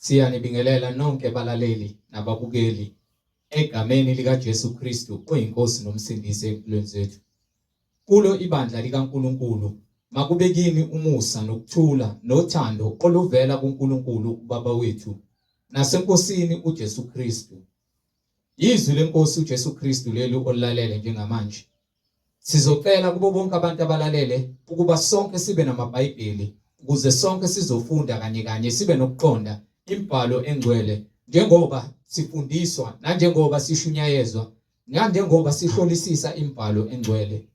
Siyanibingelela nonke balaleli nababukeli egameni likaJesu Kristu oyiNkosi noMsindisi empilweni zethu. Kulo ibandla likaNkulunkulu makube kini umusa nokuthula nothando oluvela kuNkulunkulu uBaba wethu naseNkosini uJesu Kristu. Izwi leNkosi uJesu Kristu leli olilalele njengamanje. Sizocela kubo bonke abantu abalalele ukuba sonke sibe namaBhayibheli ukuze sonke sizofunda kanye kanye sibe nokuqonda imibhalo engcwele njengoba sifundiswa nanjengoba sishunyayezwa nanjengoba sihlolisisa imibhalo engcwele.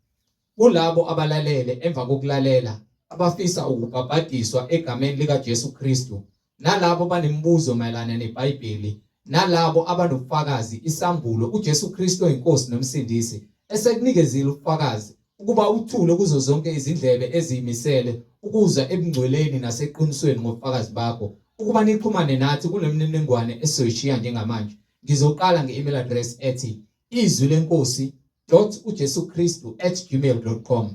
Kulabo abalalele emva kokulalela abafisa ukubhabhadiswa egameni likaJesu Kristu nalabo abanemibuzo mayelana neBhayibheli, nalabo abanobufakazi, isambulo, uJesu Kristu oyiNkosi noMsindisi, esekunikezile ubufakazi, ukuba uthule kuzo zonke izindlebe eziyimisele ukuzwa ebungcweleni naseqinisweni ngobufakazi bakho, ukuba nixhumane nathi kule mininingwane esizoyishiya njengamanje. Ngizoqala nge-email address ethi izwi lenkosi dot ujesu kristu at gmail dot com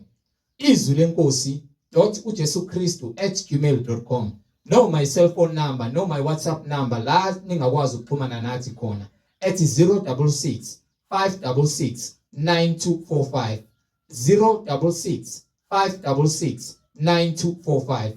izwi lenkosi dot ujesu kristu at gmail dot com no my cell phone number no my whatsapp number la ningakwazi ukuxhumana nathi khona ethi 066 566 9245 066 566 9245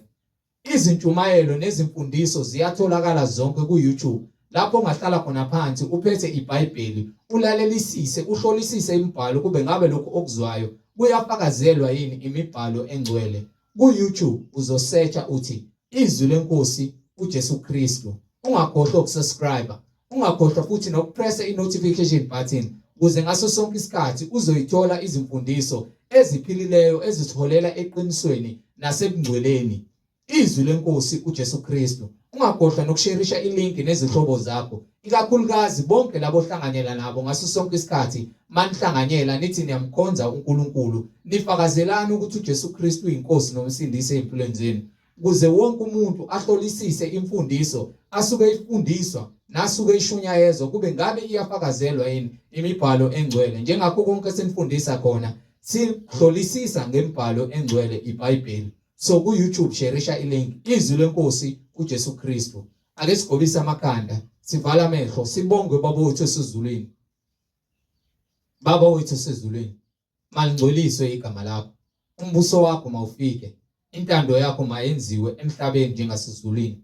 Izintshumayelo nezimfundiso ziyatholakala zonke ku-YouTube lapho ongahlala khona phansi uphethe iBhayibheli ulalelisise uhlolisise imibhalo kube ngabe lokhu okuzwayo kuyafakazelwa yini imibhalo engcwele. Ku-YouTube uzosearcha uthi Izwi leNkosi uJesu Kristu. Ungakhohlwa ukusubscribe, ungakhohlwa futhi nokupressa i-notification button ukuze ngaso sonke isikhathi uzoyithola izimfundiso eziphilileyo ezisiholela eqinisweni nasebungcweleni. Izwi leNkosi uJesu Kristu. Ungakhohlwa nokusherisha ilinki nezihlobo zakho, ikakhulukazi bonke labo ohlanganyela nabo ngaso sonke isikhathi manihlanganyela nithi niyamkhonza uNkulunkulu, nifakazelani ukuthi uJesu Kristu uyiNkosi noMsindisi ezimpilweni zenu. Ukuze wonke umuntu ahlolisise imfundiso asuke eyifundiswa nasuke ishunyayezwa kube ngabe iyafakazelwa yini imibhalo engcwele njengakho konke esinifundisa khona sihlolisisa ngemibhalo engcwele iBhayibheli. So ku YouTube sherisha ilink izwi lenkosi uJesu Kristu. Ake sigobise amakhanda sivala amehlo sibonge Baba wethu osezulwini. Baba wethu osezulwini Malingcweliswe igama lakho. Umbuso wakho mawufike. Intando yakho mayenziwe emhlabeni njengasezulwini.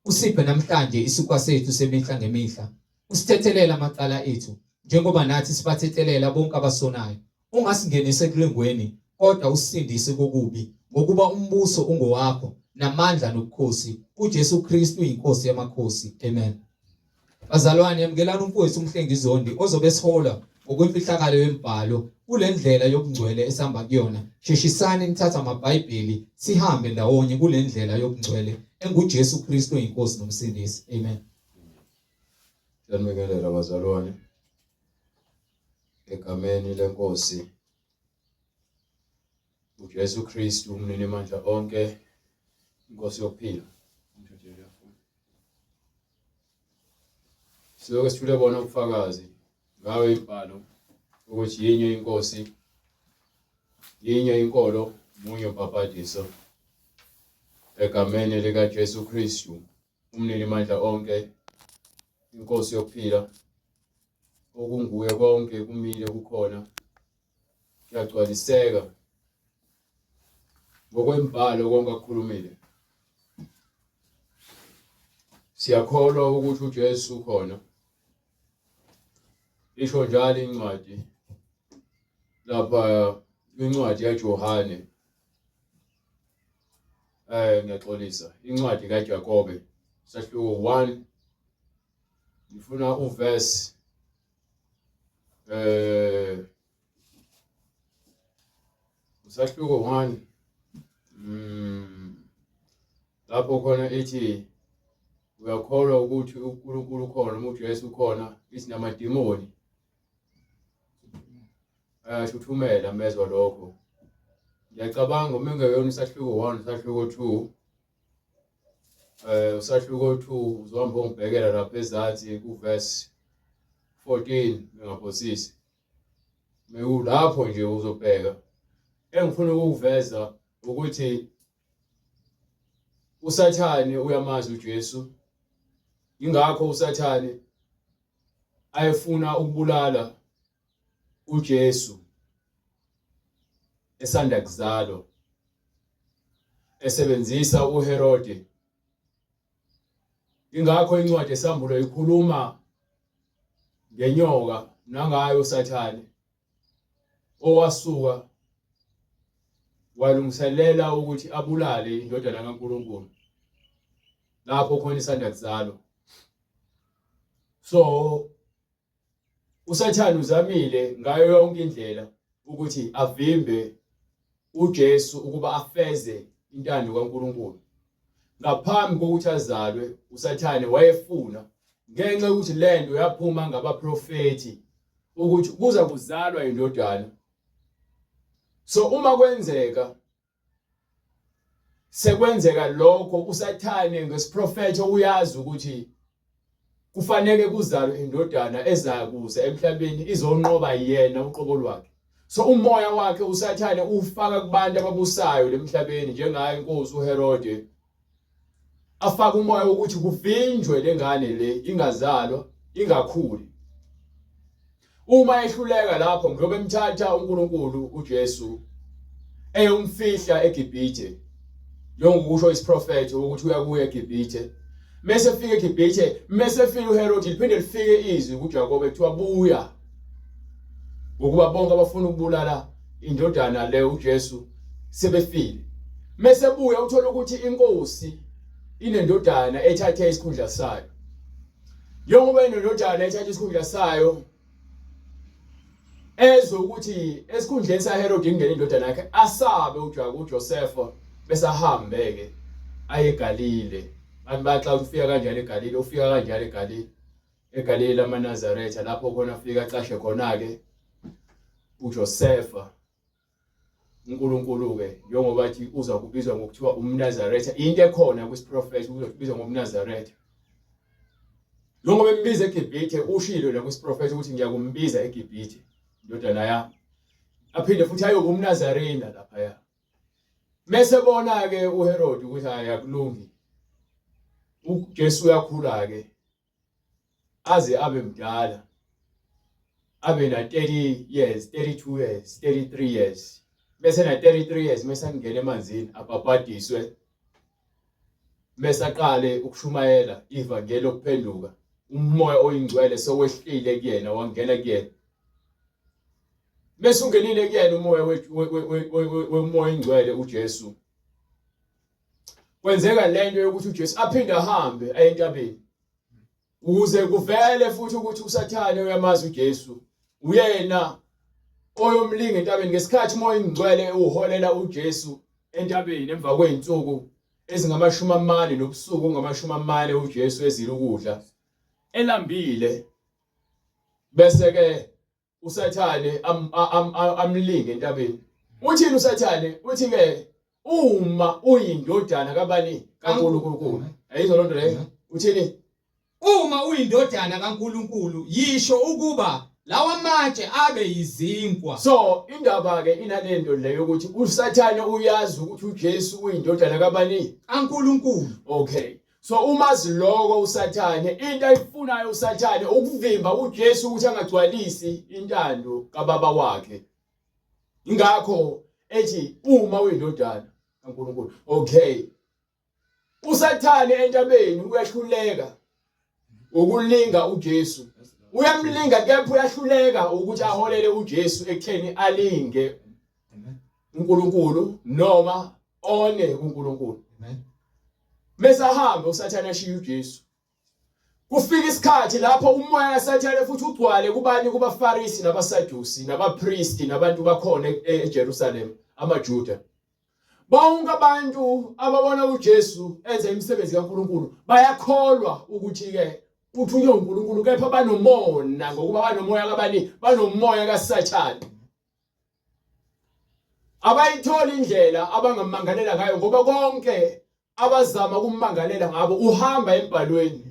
Usiphe namhlanje isinkwa sethu semihla ngemihla. Usithethelele amacala ethu, njengoba nathi sibathethelela bonke abasonayo. Ungasingenisi ekulingweni, kodwa usisindise kokubi, ngokuba umbuso ungowakho, namandla nobukhosi, uJesu Kristu uyiNkosi yamakhosi. Amen. Bazalwane, yamukelani umfowethu uMhlengi Zondi ozobe esihola ngokwemfihlakalo yemibhalo kule ndlela yobungcwele esihamba kuyona. Sheshisani nithathe amaBhayibheli sihambe ndawonye kule ndlela yobungcwele enguJesu Kristu oyiNkosi noMsindisi. Amen. Siyanibingelela bazalwane egameni lenkosi uJesu Kristu umninimandla onke inkosi yokuphila. Siyoke sithule bona ubufakazi ngayo imibhalo ukuthi yinye inkosi, yinye inkolo, munye ubhabhadiso egameni likaJesu Kristu umninimandla onke inkosi yokuphila okunguye konke kumile kukhona kuyagcwaliseka ngokwembhalo konke akukhulumile. Siyakholwa ukuthi uJesu ukhona. Isho njalo incwadi lapha kwincwadi kaJohane. Eh ngiyaxolisa, incwadi kaJakobe sahluko 1 ngifuna uverse eh Usahluko 1 lapho khona ithi uyakholwa ukuthi uNkulunkulu ukhona noma uJesu ukhona ithi namadimoni ayashuthumela mezwa lokho ngiyacabanga uma engeyona isahluko 1 isahluko 2 eh usahluko 2 uzohamba ungibhekela lapha ezansi ku verse 14 ngingaphosisi Mekulapho nje uzobheka. Engifuna ukukuveza ukuthi uSathane uyamazi uJesu. Ingakho uSathane ayefuna ukubulala uJesu esanda kuzalwa esebenzisa uHerode. Ingakho incwadi esambulo ikhuluma ngenyoka nangayo uSathane owasuka walungiselela ukuthi abulale indodana kaNkulunkulu lapho khona isanda kuzalwa. So uSathane uzamile ngayo yonke indlela ukuthi avimbe uJesu ukuba afeze intando kaNkulunkulu. Ngaphambi kokuthi azalwe uSathane wayefuna ngenxa yokuthi lento yaphuma ngabaprofethi ukuthi kuza kuzalwa indodana. So uma kwenzeka sekwenzeka lokho uSathane ngesiprofetho uyazi ukuthi kufanele kuzalwe indodana ezakuza emhlabeni izonqoba yena uqobo lwakhe. So umoya wakhe uSathane ufaka kubantu ababusayo lemhlabeni njengayo inkosi uHerode, afaka umoya wokuthi kuvinjwe lengane le ingazalwa ingakhuli. Uma ehluleka lapho ngiyobe emthatha uNkulunkulu uJesu eyomfihla eGibhithe njengokusho isiprofetho ukuthi uyakuya eGibhithe. Mese efika eGibhithe, mese efika uHerod, liphinde lifike izwi kuJakobe kuthiwa buya, ngokuba bonke abafuna ukubulala indodana le uJesu sebefile. Mese buya uthola ukuthi inkosi inendodana ethathe isikhundla sayo. Njengoba inendodana ethathe isikhundla sayo, ezwe ukuthi esikhundleni saHerod ingene indodana yakhe, asabe uJakobe uJosefa, bese ahambe-ke aye eGalile. Abantu bayaxaka ukuthi ufika kanjani eGalile, ufika kanjani eGalile, eGalile lamaNazaretha, lapho khona afika acashe khona-ke uJosefa. uNkulunkulu-ke njengoba athi uza kubizwa ngokuthiwa umNazaretha, into ekhona kwisiprofetho uzobizwa ngomNazaretha. Njengoba embiza eGibhithe, ushilo la kwisiprofetho ukuthi ngiyakumbiza eGibhithe indodana yami, aphinde futhi ayoba umNazarena laphaya. Mese bona-ke uHerod ukuthi hayi akulungi, uJesu uyakhula-ke aze abe mdala, abe na 30 years, 32 years, 33 years. Bese na 33 years mase angena emanzini abhabhadiswe, mase aqale ukushumayela ivangeli lokuphenduka. Umoya oyingcwele sewehlile kuyena wangena kuyena. Mase ungenile kuyena umoya wemoya oyingcwele uJesu, kwenzeka lento yokuthi uJesu aphinde ahambe aye entabeni ukuze kuvele futhi ukuthi uSathane uyamazi uJesu, uyena oyomlinga entabeni. Ngesikhathi umoya oyingcwele uholela uJesu entabeni emva kwezinsuku ezingamashumi amane nobusuku ongamashumi amane uJesu ezila ukudla elambile, bese ke uSathane amlinge entabeni. Uthini uSathane? Uthi ke uma uyindodana kabani? KaNkulunkulu. Ayizwa lonto leyo. Uthini? Uma uyindodana kaNkulunkulu, yisho ukuba lawa matshe abe yizinkwa. So indaba ke inalento leyo ukuthi uSathane uyazi ukuthi uJesu uyindodana kabani? KaNkulunkulu. Okay. So umazi lokho uSathane, into ayifunayo uSathane ukuvimba uJesu ukuthi angagcwalisi intando kababa wakhe. Ingakho ethi uma uyindodana kaNkulunkulu. Okay. uSathane entabeni uyahluleka ukulinga uJesu. Uyamlinga kepha uyahluleka ukuthi aholele uJesu ekutheni alinge uNkulunkulu noma one kuNkulunkulu. Mese ahambe uSathane ashiye uJesu. Kufika isikhathi lapho umoya kaSathane futhi ugcwale kubani? KubaFarisi nabaSadusi nabapristi nabantu bakhona eJerusalem, amaJuda. Bonke abantu ababona uJesu enza imisebenzi kaNkulunkulu bayakholwa ukuthi-ke uthunywe uNkulunkulu, kepha banomona ngokuba banomoya kabani? Banomoya kaSathane. Abayitholi indlela abangamangalela ngayo ngoba konke abazama ukumangalela ngabo uhamba embhalweni.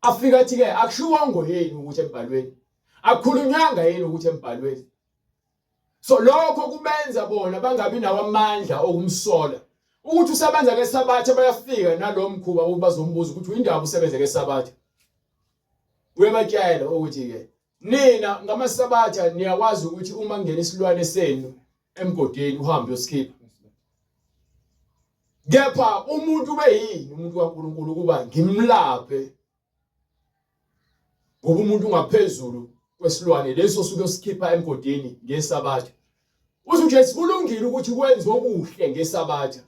Afika athi ke akushiwongo yini ukuthi embhalweni, akukhulunywanga yini ukuthi embhalweni. So lokho kubenza bona bangabi nawo amandla okumsola. Ukuthi usebenza ngeSabatha bayafika nalo mkhuba ukuthi bazombuza ukuthi uyindaba usebenze ngeSabatha. Uyabatshela ukuthi ke nina ngamaSabatha niyakwazi ukuthi uma kungena isilwane senu emgodini uhambe uyosikhipha. Kepha umuntu ubeyini umuntu kaNkulunkulu ukuba ngimlaphe ngoba umuntu ungaphezulu kwesilwane leso osuke usikhipha emgodini ngesabatha. Uthi uJesu kulungile ukuthi kwenziwe okuhle ngesabatha.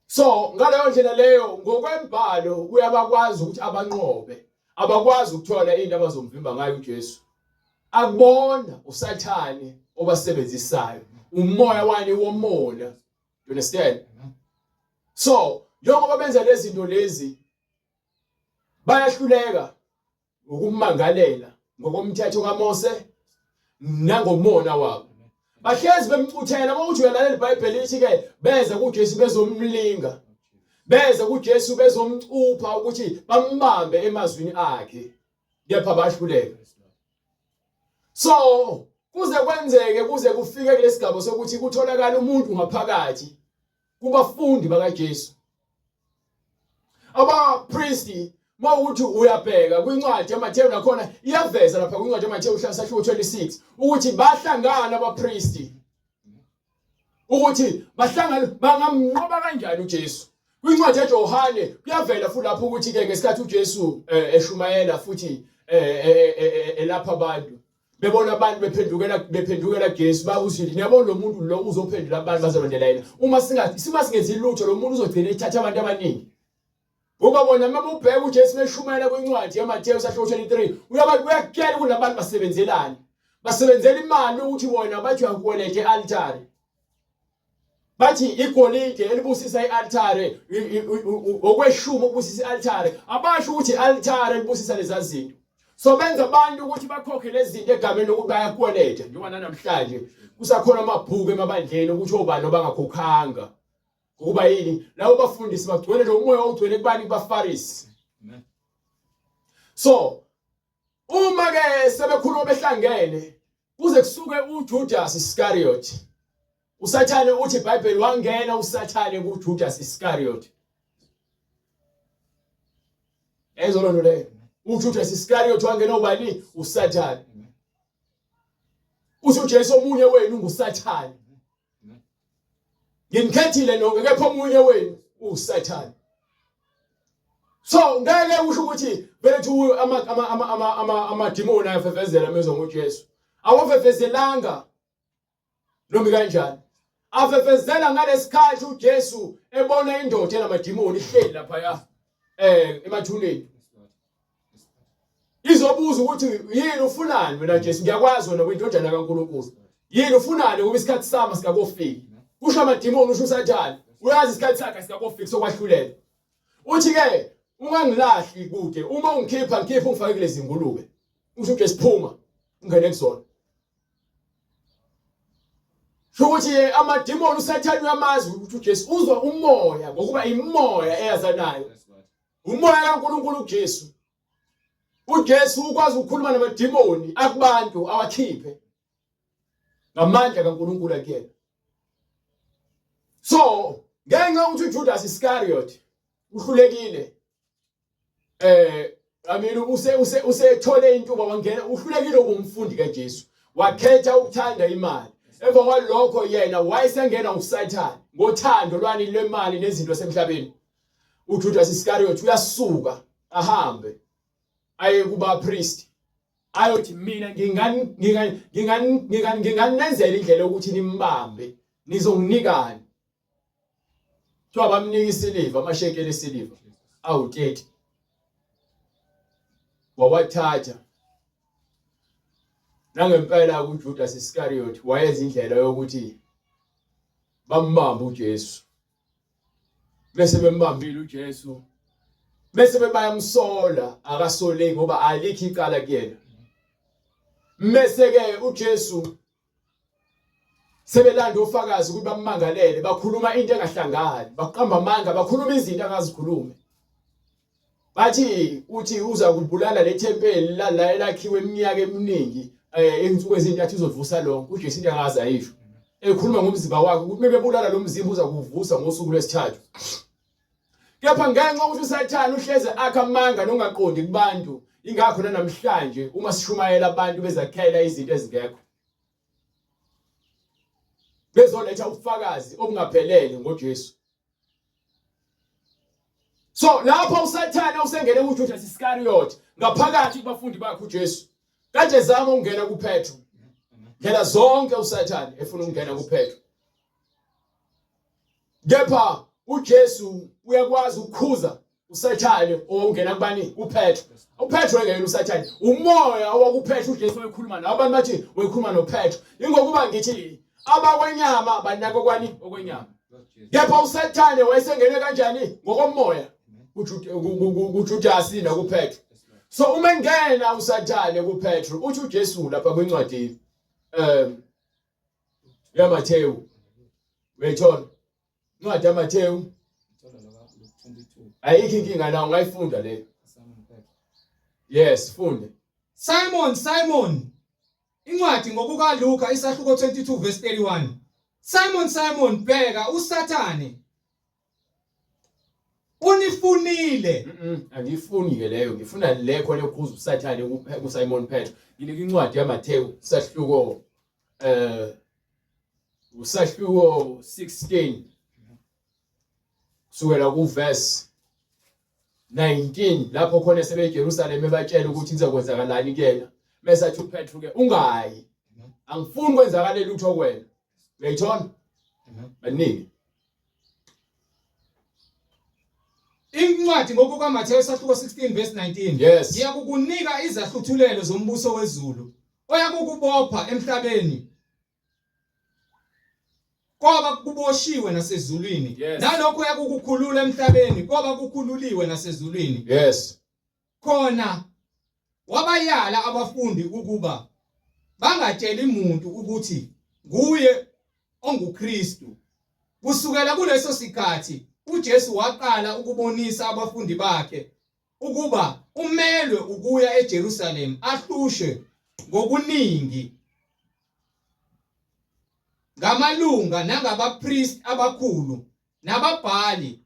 So ngaleyo ndlela leyo ngokwembhalo uyabakwazi ukuthi abanqobe abakwazi ukuthola into abazomvimba ngayo uJesu. Akubona uSathane obasebenzisayo umoya wani womona. You understand? So njengoba benza lezi zinto lezi bayahluleka ukumangalela ngokomthetho kaMose nangomona wabo. Bahlezi bemcuthela uma uthi uyalalela iBhayibheli lithi ke beza kuJesu bezomlinga. Beza kuJesu bezomcupha ukuthi bambambe emazwini akhe. Kepha bahluleka. So kuze kwenzeke kuze kufike kulesigaba sokuthi kutholakala umuntu ngaphakathi kubafundi bakaJesu. Abapristi mawuthi uyabheka kwincwadi yaMathewu nakhona iyaveza lapha kwincwadi yaMathewu sahluko 26 ukuthi bahlangana abapristi ukuthi bahlangana bangamnqoba kanjani uJesu. Kwincwadi yaJohane kuyavela futhi lapho ukuthi ke ngesikhathi uJesu eh, eshumayela futhi eh, eh, elapha abantu bebona abantu bephendukela bephendukela kuJesu babuza ukuthi niyabona lo muntu lo uzophendula abantu bazolandela yena uma singathi sima singenzi lutho lo muntu uzogcina ethatha abantu abaningi ngoba bona uma ubheka uJesu meshumayela kwincwadi yaMathewu sahluko 23 uyaba uyakutshela ukuthi labantu basebenzelani basebenzela imali ukuthi bona bathi uyakweleta e-altare bathi igolide elibusisa i-altare okweshumi ukubusisa i-altare abasho ukuthi i-altare elibusisa leza zinto so benza abantu ukuthi bakhokhe lezi zinto egameni lokuthi bayakweleta njengoba nanamhlanje kusakhona amabhuku emabandleni ukuthi obani obangakhokhanga ngokuba yini labo bafundisi bagcwele lo moya ogcwele kubani kubafarisi so uma ke sebekhuluma behlangene kuze kusuke uJudas Iscariot uSathane uthi iBhayibheli wangena uSathane kuJudas Iscariot ezolonto leyo uJudas Iscariot wangena ubani uSathane uthi uJesu omunye wenu nguSathane Nginikhethile nonke kepha omunye wenu uSathane. So ngeke usho ukuthi vele thi ama ama ama ama ama amadimoni ayafefezela mezwa ngoJesu. Awafefezelanga noma kanjani. Afefezela ngalesikhathi uJesu ebona indoda enamadimoni ihleli lapha ya eh emathuneni. Izobuza ukuthi yini ufunani wena Jesu ngiyakwazi wena uyindodana kaNkulunkulu. Yini ufunani ngoba isikhathi sami sikakofiki. Kusho amadimoni usho uSathane. Uyazi isikhathi sakhe sikakofiki sokwahlulela. Uthi ke ungangilahli kude uma ungikhipha ngikhipha ungifake kulezi ngulube. Usho uJesu phuma ungene kuzona. Sho ukuthi amadimoni uSathane uyamazi ukuthi uJesu uzwa umoya ngokuba imoya eyazanayo. Umoya kaNkulunkulu uJesu. UJesu ukwazi ukukhuluma namadimoni akubantu awakhiphe ngamandla kaNkulunkulu akuyena. So ngenxa yokuthi uJudas Iscariot uhlulekile eh I mean use use usethole intuba wangena uhlulekile ukumfundi kaJesu wakhetha ukuthanda imali emva kwalokho yena wayesengena uSathane ngothando lwani lwemali nezinto semhlabeni uJudas Iscariot uyasuka ahambe aye kubapriest ayothi mina ngingan ngingan ngingan ngingan nginganenzela indlela yokuthi nimbambe nizonginikani kuthiwa bamnika isiliva amashekeli esiliva awu-30 wawathatha nangempela kuJudas Iscariot wayenza indlela yokuthi bambambe uJesu bese bembambile uJesu bese bebayamsola akasoleki ngoba alikho icala kuyena mese ke uJesu sebelanda ofakazi ukuthi bammangalele bakhuluma into engahlangani baqamba amanga bakhuluma izinto angazikhulume bathi uthi uza kubulala le thempeli la elakhiwe iminyaka eminingi eh insuku ezintathu uzovusa lonke uJesu into angazi ayisho. Ekhuluma ngomzimba wakhe ukuthi bebebulala lo mzimba uza kuvusa ngosuku lwesithathu. Kepha ngenxa ukuthi uSathane uhleze akha amanga nongaqondi kubantu, ingakho nanamhlanje uma sishumayela abantu bezakhela izinto ezingekho. Bezoletha ubufakazi obungaphelele ngoJesu. So lapho uSathane usengene kuJudas Iscariot ngaphakathi kubafundi bakhe uJesu. Kade zama ukungena kuPetru. Ndlela zonke uSathane efuna ukungena kuPetru. Kepha uJesu uyakwazi ukukhuza uSathane owungena kubani kuPetru. UPetru engeyena uSathane, umoya owakuPetru uJesu wayekhuluma nawo. Abantu bathi wayekhuluma noPetru. Ingokuba ngithi abakwenyama banako kwani okwenyama. Kepha uSathane wayesengene kanjani ngokomoya kuJudasi nakuPetru. So uma engena uSathane kuPetru uthi uJesu lapha kwincwadi yaMathewu uyayithola incwadi yaMathewu ayikho inkinga la ungayifunda leyo yes funde Simon Simon incwadi ngokukaLuka isahluko 22 verse 31 Simon Simon bheka uSathane unifunile Angifuni ke leyo ngifuna le khona yokukhuza uSathane kuSimon Petro nginika incwadi yaMathewu sahluko usahluko 16 kusukela kuverse 19 lapho khona sebeJerusalem ebatshela ukuthi kuzokwenzakalani kuyena bese athi uPetru ke ungayi angifuni kwenzakale lutho kuwena uyayithola baningi Incwadi ngokukaMathewu isahluko 16 verse 19 Yes. Ngiyakukunika izahluthulelo zombuso wezulu oyakukubopha emhlabeni koba kuboshiwe nasezulwini Yes. nalokho oyakukukhulula emhlabeni koba kukhululiwe nasezulwini Yes. Khona wabayala abafundi ukuba bangatsheli muntu ukuthi nguye onguKristu. Kusukela kuleso sikhathi uJesu waqala ukubonisa abafundi bakhe ukuba umelwe ukuya eJerusalema ahlushwe ngokuningi ngamalunga nangabapristi abakhulu nababhali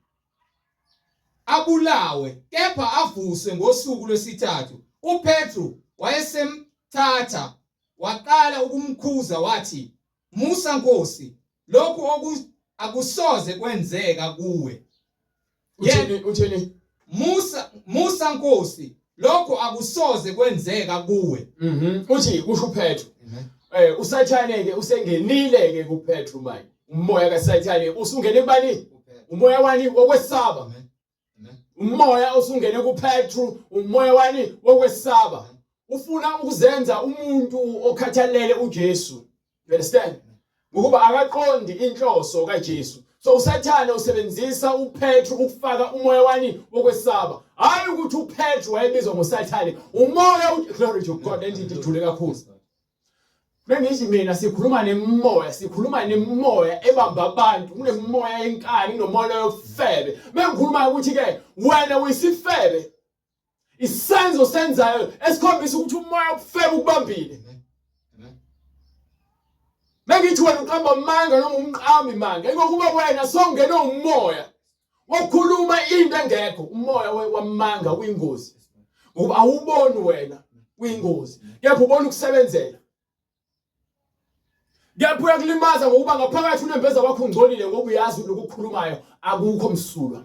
abulawe kepha avuswe ngosuku lwesithathu. UPetru wayesemthatha waqala ukumkhuza wathi, Musa Nkosi, lokhu akusoze kwenzeka kuwe. Uthini uthini? Musa Musa Nkosi, lokhu akusoze kwenzeka kuwe. Uthi kusho uPetru. USathane ke usengenile ke kuPetru manje. Umoya kaSathane usungene kubani? Umoya wani wokwesaba. Umoya osungene kuPetru, umoya wani wokwesaba. Ufuna ukuzenza umuntu okhathalele uJesu. You understand? Ngokuba akaqondi inhloso kaJesu. So uSathane usebenzisa uPetru ukufaka umoya wani wokwesaba. Hayi ukuthi uPetru wayebizwa ngoSathane. Umoya glory to God lento ijule kakhulu. Bengithi mina sikhuluma nemimoya, sikhuluma nemimoya ebamba abantu, kunemimoya yenkani, kunomoya yobufebe. Bengikhuluma ukuthi ke wena uyisifebe. Isenzo senzayo esikhombisa ukuthi umoya wobufebe ukubambile. Mengithi wena uqamba amanga noma umqambi manga, ingokuba wena songene umoya wokukhuluma into engekho. Umoya wamanga uyingozi. Ngoba awuboni wena uyingozi, kepha ubona ukusebenzela. Kepha uyakulimaza ngokuba ngaphakathi unembeza wakho ungcolile ngoba uyazi lokhu okukhulumayo akukho msulwa.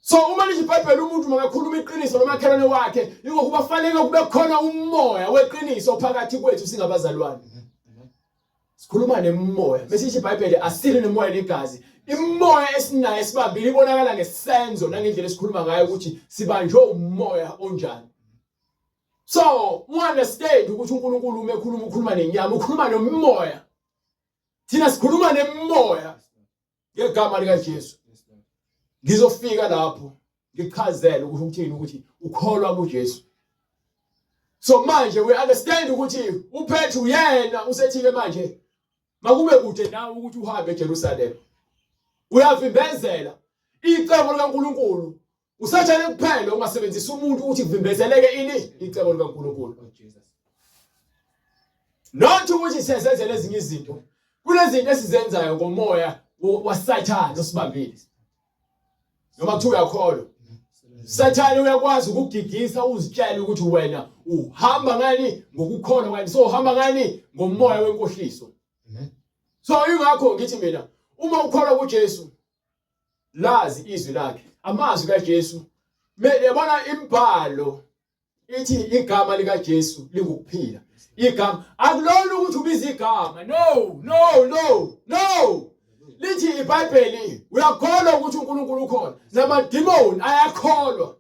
So uma lithi iBhayibheli umuntu makakhuluma iqiniso nomakhelwane wakhe, ingokuba fanele kube khona umoya weqiniso phakathi kwethu singabazalwane. Sikhuluma nemimoya. Bese ithi iBhayibheli asile nemoya negazi. Imoya esinayo esibambile ibonakala ngesenzo nangendlela esikhuluma ngayo ukuthi sibanjwe umoya onjani. So, u understand ukuthi uNkulunkulu uma ekhuluma ukhuluma nenyama, ukhuluma nomimoya. Thina sikhuluma nemimoya ngegama likaJesu. Ngizofika lapho ngichazele ukuthi ukuthini ukuthi ukholwa kuJesu. So manje we understand ukuthi uPetru yena usethike manje makube kude nawe ukuthi uhambe eJerusalem. Uyavimbezela icebo likaNkulunkulu. Usathane kuphela ungasebenzisa umuntu ukuthi kuvimbezeleke ini icebo likaNkulunkulu. Not ukuthi siyazenzela ezinye izinto. Kunezinto esizenzayo ngomoya waSathane osibambile. Noma kuthiwa uyakholwa. Sathane uyakwazi ukugigisa uzitshele ukuthi wena uhamba ngani ngokukholwa kanti so uhamba ngani ngomoya wenkohliso. So ingakho ngithi mina uma ukholwa kuJesu lazi izwi lakhe amazwi kaJesu yabona imbhalo ithi igama likaJesu lingukuphila igama akulona ukuthi ubiza igama no no no no lithi iBhayibheli uyakholwa ukuthi uNkulunkulu ukhona namadimoni ayakholwa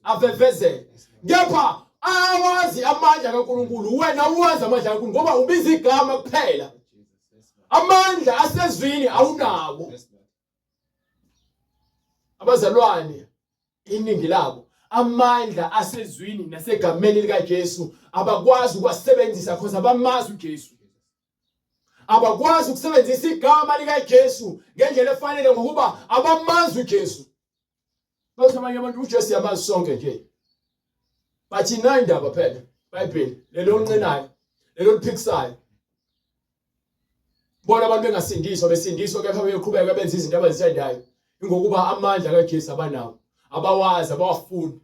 avevezele kepha awazi amandla kaNkulunkulu wena uwazi amandla kaNkulunkulu ngoba ubiza igama kuphela amandla asezwini awunawo abazalwane iningi labo amandla asezwini nasegameni likaJesu abakwazi ukuwasebenzisa because abamazi uJesu abakwazi ukusebenzisa igama likaJesu ngendlela efanele ngokuba abamazi uJesu bathi abanye abantu uJesu yamazi sonke nje bathi nayi indaba phela iBhayibheli lelo onqinayo lelo liphikisayo bona abantu bengasindiswa besindiswa kepha beyoqhubeka benza izinto abazithandayo ingokuba amandla kaJesu abanawo abawazi abawafuni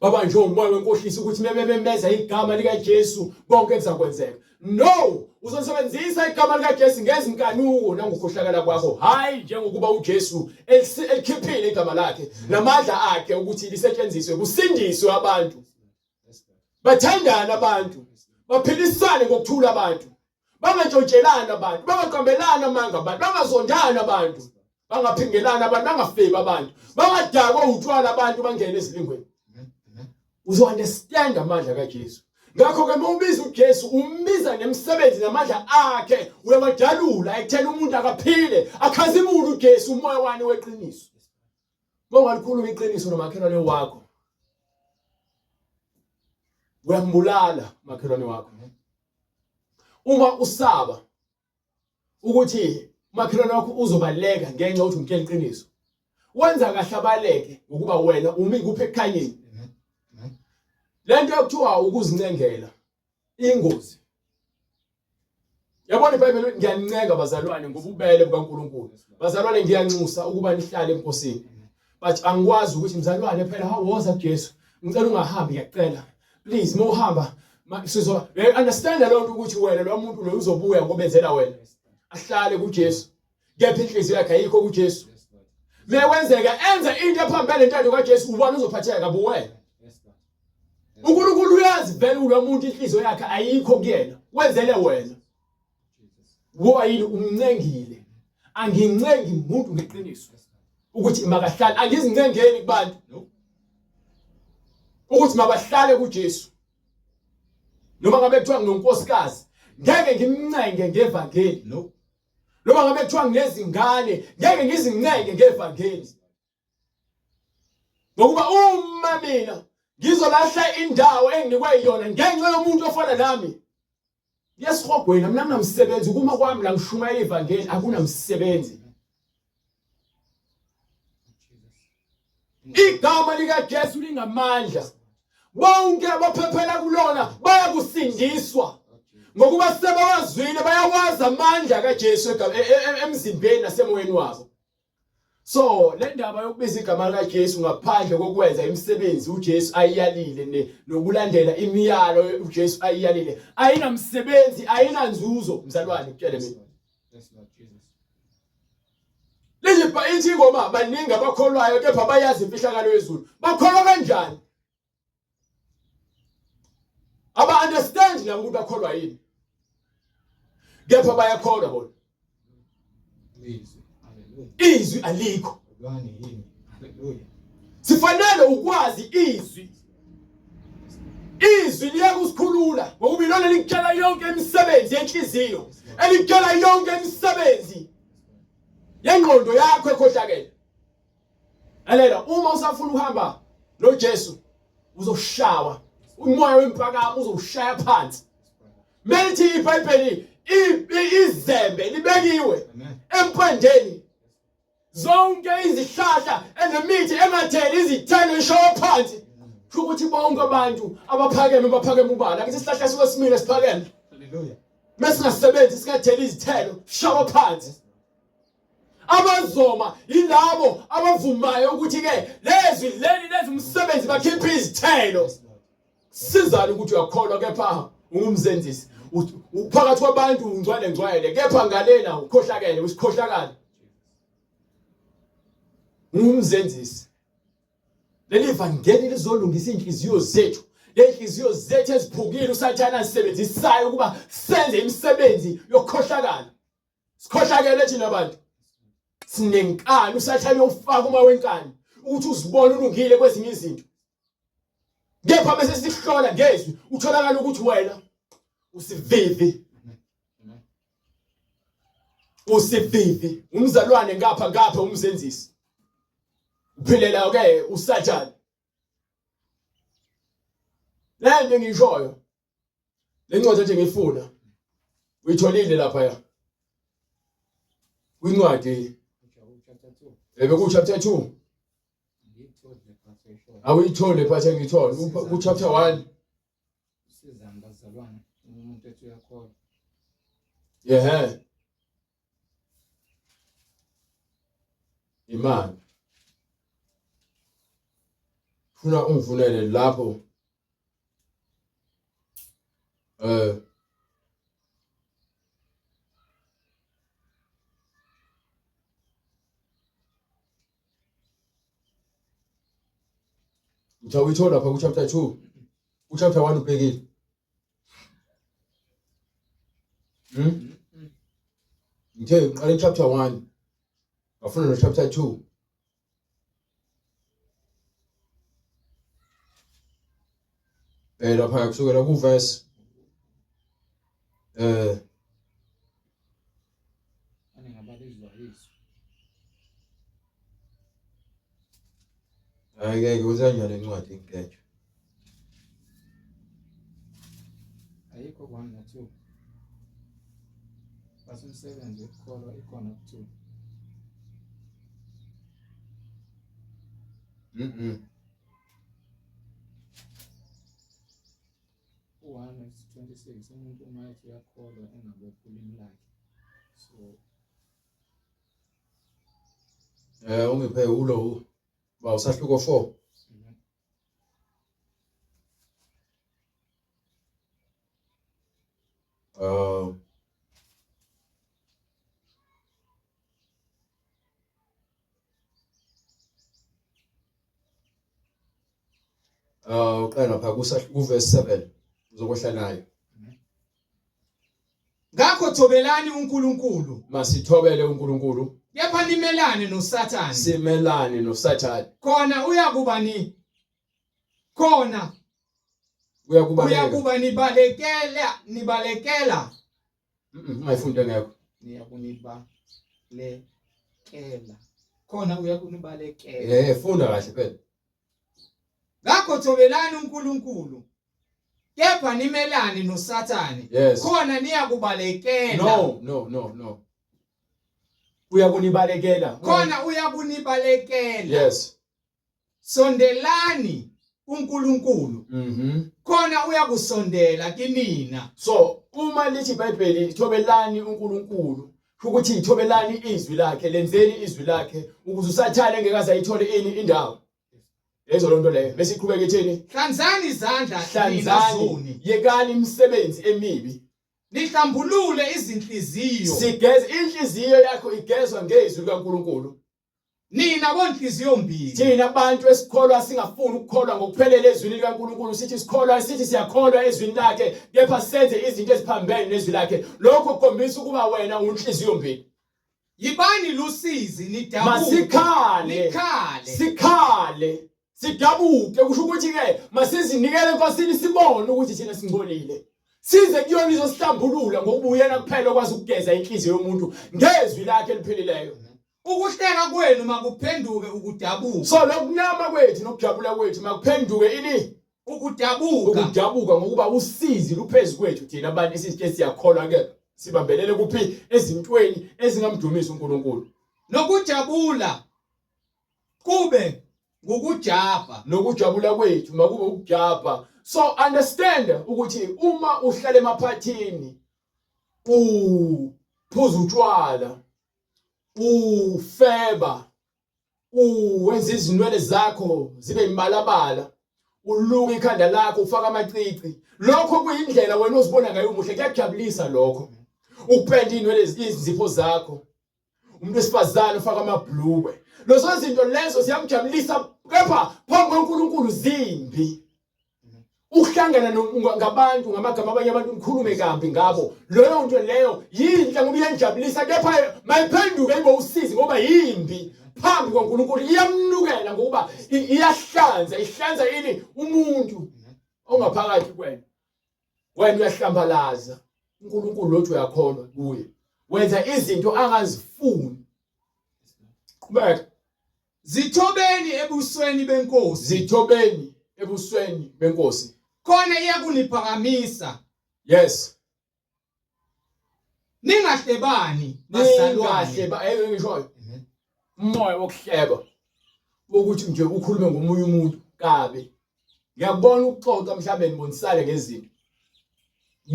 babanjwe umoya wenkohliso ukuthi mebememeza igama likaJesu konke kuzakwenzeka no uzosebenzisa igama likaJesu ngezinkanuko nangokukhohlakala kwakho hayi njengokuba uJesu elikhiphile igama lakhe namandla akhe ukuthi lisetshenziswe kusindiswe abantu bathandane abantu baphilisane ngokuthula abantu bangantshontshelani abantu bangaqambelani amanga abantu bangazondani abantu bangaphingelani abantu bangafebi abantu bangadakwa utshwala abantu bangene ezilingweni uzo understand amandla kaJesu ngakho ke uma ubiza uJesu umbiza nemisebenzi namandla akhe uyawadalula ekutheni umuntu akaphile akhazimule uJesu umoya wani weqiniso Uma ungalikhuluma iqiniso nomakhelwane wakho uyambulala umakhelwane wakho. Uma usaba ukuthi umakhelwane wakho uzobaleka ngenxa yokuthi umtshela iqiniso, wenza kahle abaleke ngokuba wena umi kuphi ekukhanyeni. Lento yokuthiwa ukuzincengela ingozi. Yabona iBhayibheli ngiyanincenga bazalwane ngobubele bukaNkuluNkulu. Bazalwane ngiyanxusa ukuba nihlale eNkosini. But angikwazi ukuthi mzalwane phela hawoza kuJesu. Ngicela ungahambi ngiyacela. Please mawuhamba sizo understand lo nto ukuthi wena lo muntu lo uzobuya ngobenzela wena. Ahlale kuJesu. Kepha inhliziyo yakhe ayikho kuJesu. Mekwenzeka enze into ephambene nentando kaJesu ubani uzophatheka kabi wena. uNkulunkulu uyazi vele ulo muntu inhliziyo yakhe ayikho kuyena wenzele wena ngoba yini umncengile angincengi umuntu ngeqiniso ukuthi makahlale angizincengeli kubantu ukuthi mabahlale kuJesu noma ngabe kuthiwa nginonkosikazi ngeke ngimncenge ngevangeli noma ngabe kuthiwa nginezingane ngeke ngizincenge ngevangeli ngokuba uma mina ngizolahla indawo enginikwe yona ngenxa yomuntu ofana nami yesihogweni mina nginamsebenzi ukuma kwami la ngishumayela ivangeli akunamsebenzi igama likaJesu lingamandla bonke abaphephela kulona bayakusindiswa ngokuba sebawazwile bayawazi amandla kaJesu e, e, e, emzimbeni nasemoyeni wabo So le ndaba yokubiza igama likaJesu ngaphandle kokwenza imisebenzi uJesu ayiyalile nokulandela imiyalo uJesu ayiyalile ayinamsebenzi ayinanzuzo mzalwane kutshele mina. Lizipha ithi ingoma baningi abakholwayo kepha bayazi imfihlakalo yezulu. Bakholwa kanjani? Aba understand nabo ukuthi bakholwa yini. Kepha bayakholwa bona. Izwi. Haleluya. Izwi alikho. Lwani yini? Haleluya. Sifanele ukwazi izwi. Izwi liyakusikhulula ngokuba ilona likutshela yonke imisebenzi yenhliziyo, elikutshela yonke imisebenzi yengqondo yakho ekhohlakele. Lalela, uma usafuna ukuhamba noJesu uzoshawa umoya wempakamo uzowushaya phansi. Melithi iBhayibheli izembe libekiwe empandeni zonke izihlahla enemithi engatheli izithelo ishawa phansi kusho ukuthi bonke abantu abaphakeme baphakeme ubala akithi isihlahla suke simile siphakeme haleluya. Mesingasebenzi singatheli izithelo, shawa phansi. Abazoma yilabo abavumayo ukuthi ke lezwi leli lenza umsebenzi bakhipha izithelo. Sizani ukuthi uyakholwa kepha ungumzenzisi. Uphakathi kwabantu ungcwele ngcwele kepha ngalena ukhohlakele usikhohlakala. Ungumzenzisi. Leli vangeli lizolungisa inhliziyo zethu. Lenhliziyo zethu eziphukile uSathane azisebenzisayo ukuba senze imisebenzi yokukhohlakala. Sikhohlakele thina abantu. Sinenkani uSathane ufaka uma wenkani ukuthi uzibone ulungile kwezinye izinto. Kepha bese sihlola ngezwi utholakala ukuthi wena usivivi. Usivivi, umzalwane ngapha ngapha umzenzisi. Uphilela ke uSathane. Le nto engishoyo le ncwadi ethi ngifuna uyitholile lapha ya kwincwadi ebe ku chapter 2 awuyithole phathe ngithole ku chapter 1 Sizani bazalwane umuntu ethi uyakholwa. Yehe. Imali. Funa ungivulele lapho. Eh Uthi awuyithola lapha ku chapter 2. Ku chapter 1 ubhekile. Hmm? Ngithe ngiqale chapter 1. Ngafuna no chapter 2. Eh lapha kusukela ku verse eh Hayi ngeke uzenjani incwadi ngeke. Ayikho 1 na 2. Bese umsebenzi wokukholwa ikhona ku 2. Mhm. U-1 26 umuntu uma ethi uyakholwa engabophi ulimi lakhe. So Eh ungiphe ulo ba usahluko 4. Uh Uh uqala lapha ku verse 7 uzokwehla nayo. Ngakho thobelani uNkulunkulu. Masithobele uNkulunkulu. Kepha nimelane noSathane. Simelane noSathane. Khona uyakuba ni khona uyakubaleka. Uyakuba nibalekela nibalekela. Ungayifundi engekho. Niyakunibalekela. Khona uyakunibalekela. Eh funda kahle phela. Ngakho thobelani uNkulunkulu. Kepha nimelane noSathane. Yes. Khona niyakubalekela. No, no, no, no. Uyakunibalekela. Khona uyakunibalekela. Yes. Sondelani kuNkulunkulu. Mhm. Khona uyakusondela kinina. So, uma lithi iBhayibheli thobelani uNkulunkulu, ukuthi thobelani izwi lakhe, lenzeni izwi lakhe ukuze uSathane engeke aze ayithole ini indawo. Lezo lonto leyo bese iqhubeka ithini? Hlanzani izandla nina Hlanzani, zoni. yekani imisebenzi emibi. Nihlambulule izinhliziyo. Sigeze inhliziyo yakho igezwa ngezwi likaNkulunkulu. Nina bonhliziyo mbili. Thina abantu esikholwa singafuni ukukholwa ngokuphelele ezwini likaNkulunkulu sithi sikholwa sithi siyakholwa ezwini lakhe kepha senze izinto eziphambene nezwi lakhe. Lokho kukhombisa ukuba wena unhliziyo mbili. Yibani lusizi nidabuke. Masikhale. Nikhale. Sikhale. Sidabuke kusho ukuthi ke masizinikele eNkosini sibone ukuthi thina singcolile. Size kuyona izosihlambulula ngokuba uyena kuphela okwazi ukugeza inhliziyo yomuntu ngezwi lakhe eliphilileyo. Ukuhleka kwenu makuphenduke ukudabuka. So lokunama kwethu nokujabula kwethu makuphenduke ini? Ukudabuka. Ukudabuka ngokuba usizi luphezu kwethu thina abantu esithi siyakholwa ke sibambelele kuphi ezintweni ezingamdumisi uNkulunkulu. Nokujabula kube ngukujabha. Nokujabula kwethu makube ukujabha. So understand ukuthi uma uhlala emaphathini Uphuza utshwala, ufeba, uwenza izinwele zakho zibe imibalabala, uluka ikhanda lakho, ufaka amacici. Lokho kuyindlela wena ozibona ngayo umuhle, kuyakujabulisa lokho. Ukupenda inwele, izinzipho zakho. Umuntu wesifazane ufaka amabhlukwe. Lezo zinto lezo ziyamjabulisa, kepha phambi kwaNkulunkulu zimbi. Ukuhlangana ngabantu ngamagama abanye abantu nikhulume kambi ngabo, leyo nto leyo yinhle ngoba iyanijabulisa, kepha mayiphenduke ibe usizi ngoba yimbi phambi kwaNkulunkulu, iyamnukela ngokuba iyahlanza, ihlanza ini umuntu ongaphakathi kwena. Wena uyahlambalaza uNkulunkulu lothi uyakholwa kuye, wenza izinto angazifuni. Qhubeka. Zithobeni ebusweni benkosi. Zithobeni ebusweni benkosi. Khona iyakuniphakamisa. Yes. Ningahlebani bazalwane. Ningahleba, ngishoyo. Umoya wokuhleba ukuthi nje ukhulume ngomunye umuntu kabi. Ngiyakubona ukuxoxa mhlambe nibonisane ngezinto.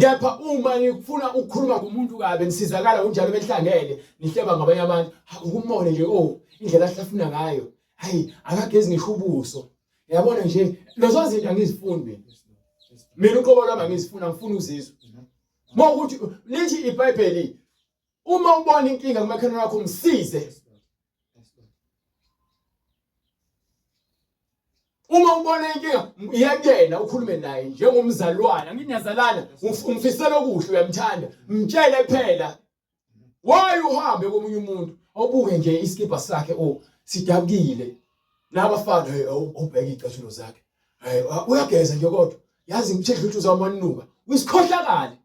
Kepha uma nifuna ukukhuluma ngomuntu kabi nisizakala kunjalo behlangene nihleba ngabanye abantu, ukumone nje oh indlela ahlafuna ngayo. Hayi akagezi ngisho ubuso. Yabona nje lezo zinto angizifuni mina. Mina uqobo lwami angizifuni, angifuni uzizwe. Mawukuthi lithi iBhayibheli uma ubona inkinga kumakhelwane wakho msize. Uma ubona inkinga iyakuyena ukhulume naye njengomzalwane, anginyazalana, umfisela okuhle uyamthanda, mtshele phela. Why uhambe komunye umuntu awubuke nje isikibha sakhe oh sidabukile. Nabafana hey awubheke icathulo zakhe. Hey uyageza nje kodwa. Yazi ngithe ukuthi uzamanuka. Uyisikhohlakali.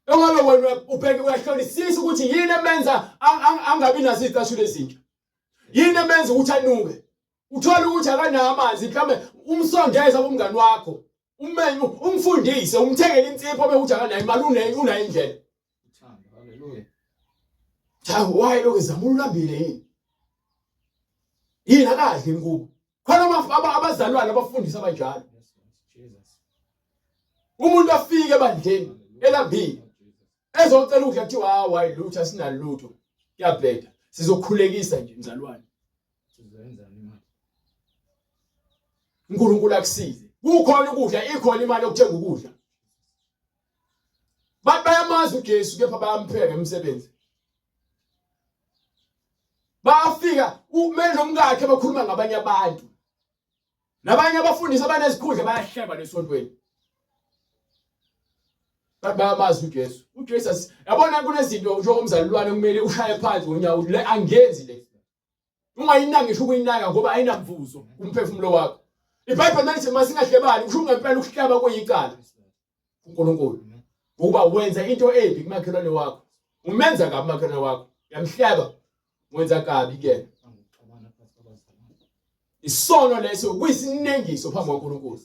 Engabe wena ubheke uyahlolisisa ukuthi yini emenza angabi nazo izicathulo ezintsha. Yini emenza ukuthi anuke? Uthola ukuthi akanawo amanzi mhlawumbe umsondeza kumngani wakho. Umenye umfundise umthengele insipho bekuthi akanayo imali unayo unayo indlela. Haleluya. Cha why lokho zama ulambile yini? Yini akadli inkubo? Khona abazalwane abafundisi abanjalo. Umuntu afike ebandleni elambile ezocela ukudla kuthiwa hawu hayi lutho asinalutho kuyabheda sizokhulekisa nje mzalwane Sizoyenzani imali? uNkulunkulu akusize kukhona ukudla ikhona imali yokuthenga ukudla Bantu bayamazi uJesu kepha bayampheka emsebenzi Bafika umele nomkakhe bakhuluma ngabanye abantu Nabanye abafundisi abanezikhundla bayahleba lesontweni. Bayamazi uJesu. uJesu yabona kunezinto njengomzalwane kumele ushaye phansi ngonyawo le angenzi le. Ungayinaki ngisho ukuyinaka ngoba ayinamvuzo kumphefumulo wakho. IBhayibheli malithi masingahlebani kusho ngempela ukuhleba kuyicala. kuNkulunkulu. Ngokuba wenza into embi kumakhelwane wakho. Umenza kabi umakhelwane wakho. Uyamhleba. Wenza kabi kuyena. Isono leso kuyisinengiso phambi kwaNkulunkulu.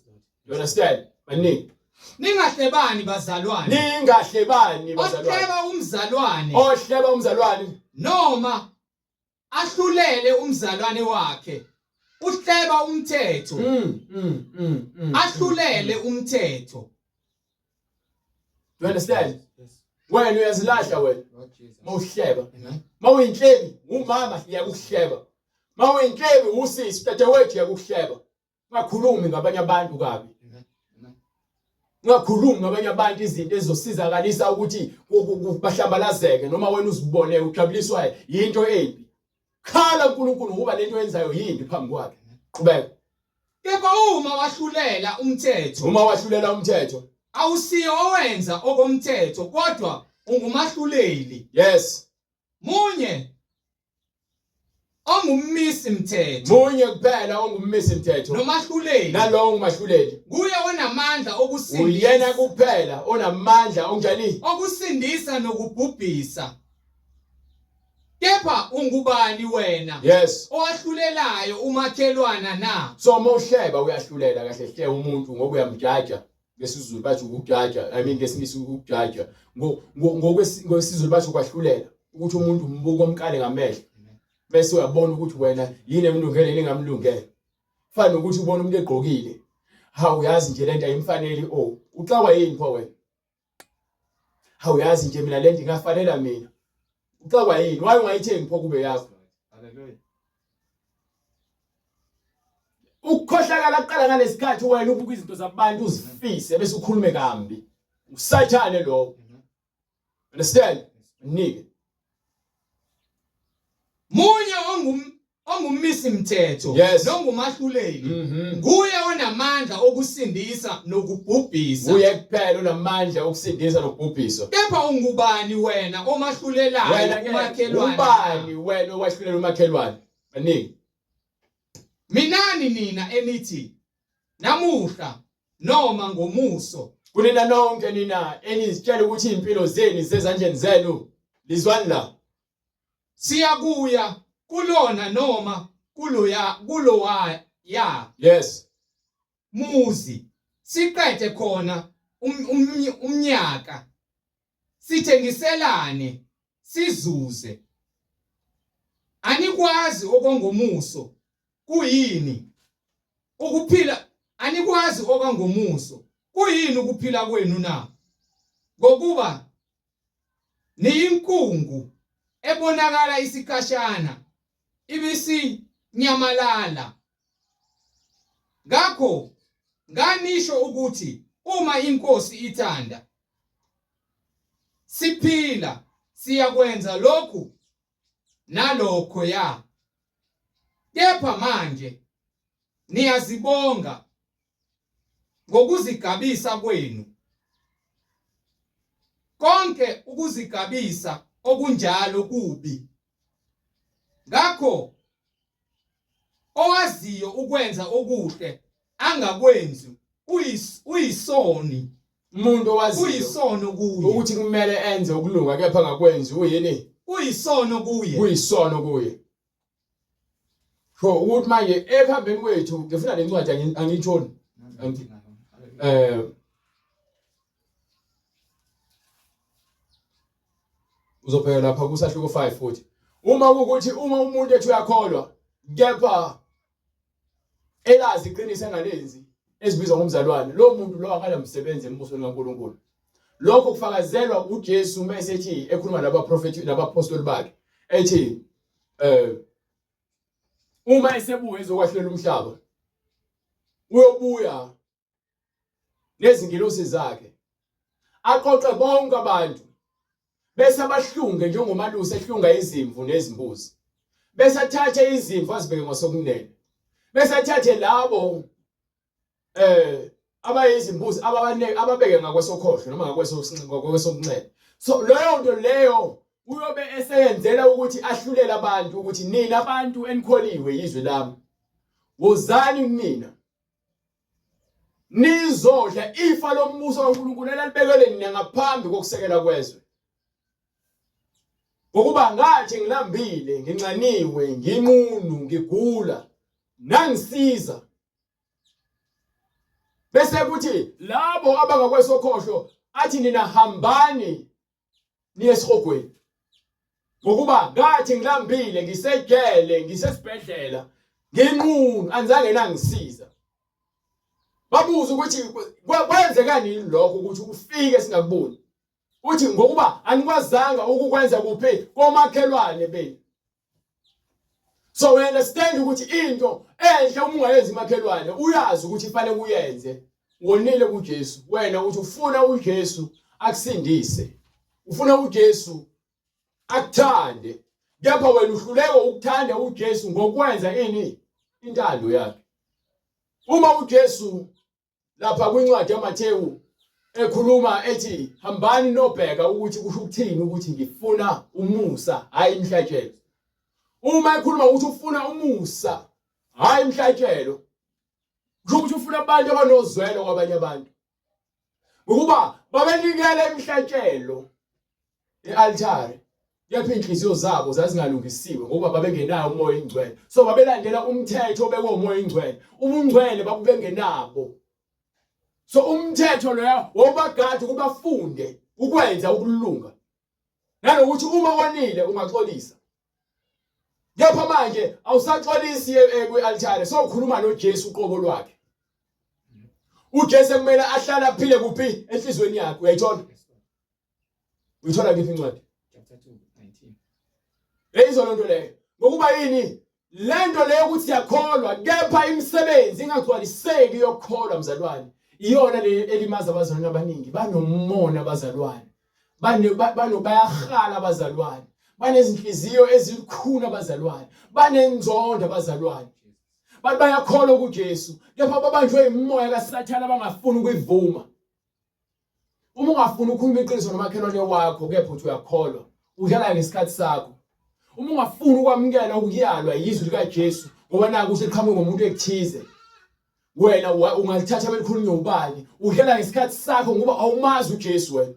You understand? Baningi. Ningahlebani bazalwane. Ningahlebani bazalwane. Ohleba umzalwane. Ohleba umzalwane. Noma ahlulele umzalwane wakhe uhleba umthetho ahlulele umthetho. Do you understand? Wena uyazilahla wena mawuhleba. Mawuyinhlebi umama iyakuhleba. Mawuyinhlebi usisi dadewethu iyakuhleba. Ungakhulumi ngabanye abantu kabi. Ungakhulumi ngabanye abantu izinto ezizosizakalisa ukuthi bahlambalazeke noma wena uzibone ujabuliswa yinto embi. Khala uNkulunkulu ngoba lento oyenzayo yimbi phambi kwakhe. Qhubeka. Kepha uma wahlulela umthetho, Uma wahlulela umthetho, awusiyo owenza okomthetho kodwa ungumahluleli. Yes. Munye ongummisi mthetho. Munye kuphela ongummisi mthetho. Nomahluleli. Nalowo ngumahluleli. Kuye onamandla okusindisa. Uyena kuphela onamandla onjani? Okusindisa nokubhubhisa. Kepha ungubani wena? Yes. Owahlulelayo umakhelwana na? So uma uhleba uyahlulela kahle hle umuntu ngoba uyamjaja. NgesiZulu bathi ukujaja, I mean ngesiNgisi ukujaja. NgokwesiZulu bathi ukwahlulela ukuthi umuntu umbuka omkale ngamehlo. Bese uyabona ukuthi wena yini emlungele yini engamlungele. Fana nokuthi ubona umuntu egqokile. Hawu yazi nje lento ayimfaneli oh. Uxakwa yini pho wena? Hawu, yazi nje mina le ngingafanela mina. Uxakwa yini? Why ungayithengi pho kube yakho? Hallelujah. Ukukhohlakala kuqala ngalesikhathi wena ubuka izinto zabantu uzifise bese ukhulume kambi. Usathane lowo. Understand? Nike. Munye ongummisi mthetho nongumahluleli. Nguye onamandla okusindisa nokubhubhisa. Nguye kuphela onamandla okusindisa nokubhubhisa. Kepha ungubani wena omahlulelayo Wena ke umakhelwane? ubani wena owahlulela umakhelwane? Baningi. Minani nina enithi namuhla noma ngomuso Kunina nonke nina enizitshela ukuthi impilo zenu zisezandleni zenu. Lizwani la. Siyakuya kulona noma kuloya kulowa ya muzi, siqede khona umnyaka, sithengiselane, sizuze. Anikwazi okongomuso kuyini ukuphila, anikwazi okwangomuso kuyini ukuphila kwenu na? Ngokuba niyinkungu ebonakala isikhashana, ibisinyamalala. Ngakho nganisho ukuthi, uma iNkosi ithanda, siphila, siyakwenza lokhu nalokho ya. Kepha manje niyazibonga ngokuzigabisa kwenu. Konke ukuzigabisa okunjalo kubi. Ngakho owaziyo ukwenza okuhle angakwenzi uyisoni. Umuntu owaziyo kuyisono kuye ukuthi kumele enze ukulunga kepha angakwenzi uyini? Kuyisono kuye. Kuyisono kuye. So ukuthi manje ekuhambeni kwethu ngifuna le ncwadi angiyitholi. Uzobheka lapha kusahluko 5 futhi. Uma kukuthi uma umuntu ethi uyakholwa kepha elazi iqiniso engalenzi ezibizwa ngomzalwane, lo muntu lo akanamsebenzi embusweni kaNkulunkulu. Lokho kufakazelwa uJesu mase ethi ekhuluma nabaprofeti nabapostoli bakhe ethi uma esebuya ezokwahlulela umhlaba uyobuya nezingilosi zakhe aqoqe bonke abantu bese abahlunge njengomalusi ehlunga izimvu nezimbuzi, bese athathe izimvu azibeke ngasokunene, bese athathe labo abayizimbuzi ababaneke ababeke ngakwesokhohlo noma ngakwesokunxele. So leyo nto leyo uyobe eseyenzela ukuthi ahlulele abantu ukuthi nina abantu enikholiwe yizwi lami, wozani kumina nizodla ifa lombuso kaNkulunkulu elalibekelwe nina ngaphambi kokusekela kwezwe. Ngokuba ngathi ngilambile, nginxaniwe, nginqunu, ngigula, nangisiza. Bese kuthi labo abangakwesokhohlo athi nina hambani niye esihogweni, ngokuba ngathi ngilambile, ngisejele, ngisesibhedlela, nginqunu, anizange nangisiza. Babuza ukuthi kwenzekani yini lokho ukuthi ufike singakuboni. Uthi ngokuba anikwazanga ukukwenza kuphi komakhelwane benu. So we understand ukuthi into enhle uma ungayenzi makhelwane uyazi ukuthi ifanele kuyenze. Wonile kuJesu. Wena uthi ufuna uJesu akusindise. Ufuna uJesu akuthande. Kepha wena uhluleka ukuthanda uJesu ngokwenza ini? Intando yakhe. Uma uJesu lapha kwincwadi yaMathewu ekhuluma ethi hambani nobheka ukuthi kusho ukuthini ukuthi ngifuna umusa hayi imhlatshelo. Uma ekhuluma ukuthi ufuna umusa hayi imhlatshelo, kusho ukuthi ufuna abantu abanozwelo kwabanye abantu, ngokuba babenikela imhlatshelo e-altare kepha inhliziyo zabo zazingalungisiwe ngoba babengenayo umoya oyingcwele. So babelandela umthetho obekwe umoya oyingcwele, ubungcwele babubengenabo. So umthetho loya wawubagada ukuba bafunde ukwenza ukulunga, nanokuthi uma wonile ungaxolisa. Kepha manje awusaxolisi kwi-altare, sowukhuluma noJesu uqobo lwakhe. uJesu kumele ahlale aphile kuphi? Enhlizweni yakhe. Uyayithola? Uyithola kiphi incwadi? Chapter 2 19. Leyizo lonto leyo. Ngokuba yini? Lento leyo ukuthi siyakholwa kepha imisebenzi ingagcwaliseki yokukholwa mzalwane. Iyona le elimaza abazalwane abaningi banomona abazalwane. Bane bano bayahala abazalwane. Banezinhliziyo ezilukhuni abazalwane. Banenzondo abazalwane. Bathi bayakholwa kuJesu kepha babanjwe imimoya kaSathane abangafuni ukuyivuma. Uma ungafuni ukukhuluma iqiniso nomakhelwane wakho kepha uthi uyakholwa, udlala ngesikhathi sakho. Uma ungafuni ukwamukela ukuyalwa yizwi likaJesu ngoba naku useqhamuke ngomuntu ekuthize, wena ungalithatha belikhulunywe ubani? Udlala ngesikhathi sakho ngoba awumazi uJesu wena.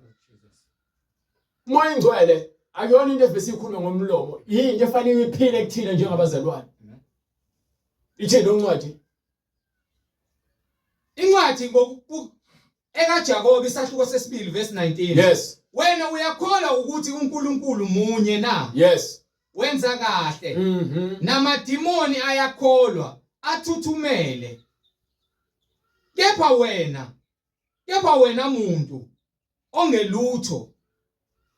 Umoya ingcwele akuyona into evese ikhulume ngomlomo, yinto efanele iphile kuthina njengabazalwane. Ithini incwadi? Incwadi ngoku ekaJakobe isahluko sesibili verse 19. Yes. Wena uyakholwa ukuthi uNkulunkulu munye na? Yes. Wenza kahle. Mhm. Namadimoni ayakholwa athuthumele. Kepha wena, kepha wena muntu ongelutho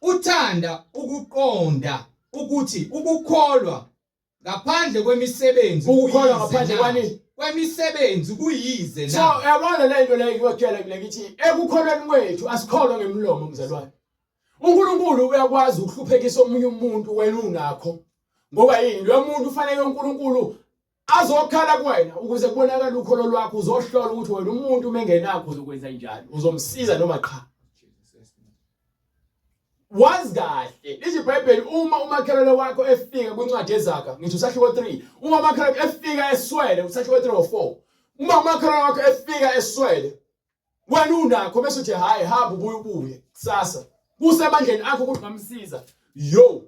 uthanda ukuqonda ukuthi ukukholwa ngaphandle kwemisebenzi ukukholwa kuyize ngaphandle na? kwani? Kwemisebenzi kuyize So na? uyabona le nto leyo ngiyotshela mina ngithi ekukholweni kwethu asikholwa ngemlomo mzalwane. uNkulunkulu uyakwazi ukuhluphekisa omunye umuntu wena unakho. Ngoba yini lo muntu ufanele uNkulunkulu azokhala kuwena ukuze kubonakale ukholo lwakho uzohlola ukuthi wena umuntu uma engenakho uzokwenza njani uzomsiza noma qha. Wazi kahle lithi iBhayibheli uma umakhelwane wakho efika kwincwadi yeZaga ngithi usahluko 3 uma umakhelwane efika eswele usahluko 3 or 4 uma umakhelwane wakho efika eswele wena unakho bese uthi hayi hamba ubuye ubuye kusasa kusemandleni akho ukuthi ungamsiza yo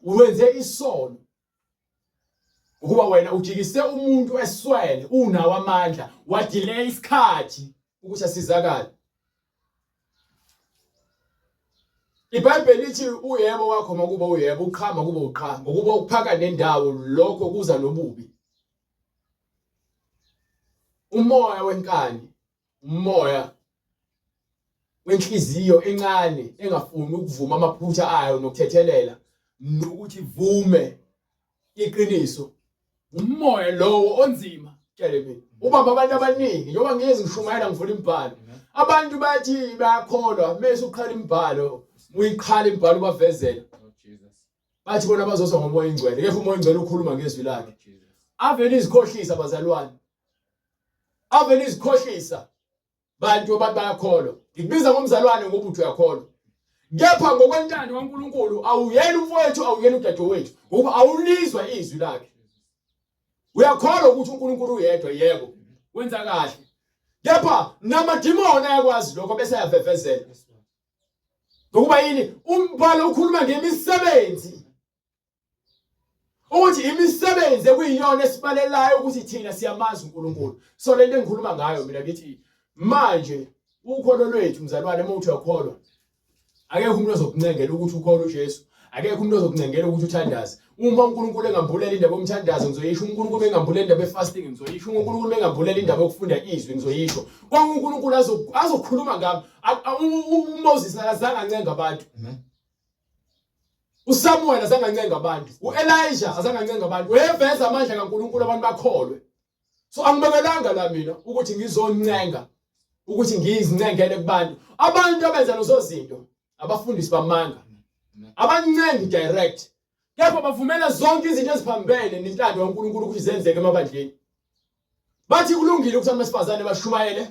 uwenze isono ukuba wena ujikise umuntu eswele unawo amandla wadelay isikhathi ukuthi asizakale. IBhayibheli lithi uyebo wakho makuba uyebo uqha makuba uqha ngokuba ukuphaka nendawo lokho kuza nobubi. Umoya wenkani, umoya wenhliziyo encane engafuni ukuvuma amaphutha ayo nokuthethelela nokuthi vume iqiniso umoya lowo onzima tshele mina ubamba abantu abaningi njengoba ngiyezi ngishumayela ngivula imibhalo abantu bathi bayakholwa mese uqhala imibhalo uyiqhala imibhalo ubavezela bathi bona bazozwa ngomoya ingcwele kepha umoya ingcwele ukhuluma ngezwi lakhe avele izikhohlisa bazalwane avele izikhohlisa bantu abantu bayakholwa ngikubiza ngomzalwane ngoba uthi uyakholwa kepha ngokwentando kaNkuluNkulu awuyena umfowethu awuyena udadewethu ngoba awulizwa izwi lakhe uyakholwa ukuthi uNkulunkulu uyedwa yebo wenza kahle kepha namadimoni ayakwazi lokho bese ayavevezela ngokuba yini umbhalo ukhuluma ngemisebenzi ukuthi imisebenzi ekuyiyona esibalelayo ukuthi thina siyamazi uNkulunkulu so lento engikhuluma ngayo mina ngithi manje ukholo lwethu mzalwane uma uthi uyakholwa akekho umuntu ozokuncengela ukuthi ukholwe uJesu akekho umuntu ozokuncengela ukuthi uthandaze uma uNkulunkulu engambulela indaba yomthandazo ngizoyisho uNkulunkulu engambulela indaba yefasting ngizoyisho uNkulunkulu engambulela indaba yokufunda izwi ngizoyisho konke uNkulunkulu azokhuluma ngami uMoses akazange ancenga abantu Amen. uSamuel azange ancenga abantu uElijah azange ancenga abantu weveza amandla kaNkulunkulu abantu bakholwe so angibekelanga la mina ukuthi ngizoncenga ukuthi ngizincengele kubantu abantu abenza lezo zinto abafundisi bamanga abancengi direct kepha bavumela zonke izinto eziphambene nentando kaNkulunkulu ukuthi zenzeke emabandleni Bathi kulungile ukuthi abantu besifazane bashumayele.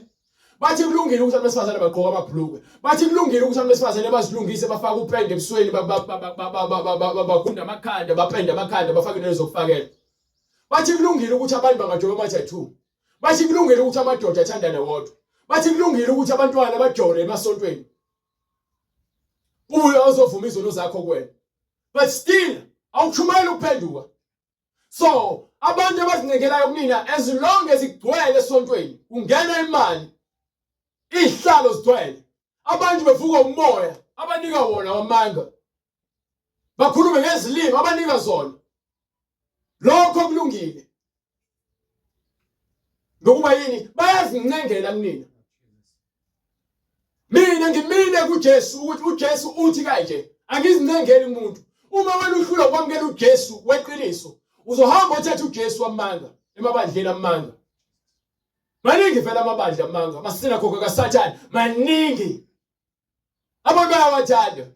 Bathi kulungile ukuthi abantu besifazane bagqoke amabhulukwe. Bathi kulungile ukuthi abantu besifazane bazilungise bafake upende ebusweni bagunda amakhanda bapende amakhanda bafake into zokufakela. Bathi kulungile ukuthi abantu bangajoba ama-tattoo. Bathi kulungile ukuthi amadoda athandane wodwa. Bathi kulungile ukuthi abantwana bajole emasontweni. Ubuye ozovuma izono zakho kuwena. But still awushumayeli ukuphenduka. So abantu abazincengelayo kunina as long as igcwele esontweni kungena imali izihlalo zigcwele abantu bevuka umoya abanika wona wamanga bakhulume ngezilimi abanika zona lokho kulungile ngokuba yini bayazincengela kunina. Mina ngimile kuJesu ukuthi uJesu uthi kanje, angizincengeli umuntu. Uma wena uhlulwa ukwamukela uJesu weqiniso, uzohamba othatha uJesu wamanga emabandleni amanga. Maningi vele amabandla amanga, amasinagoge kaSathane maningi. Abantu bayawathanda.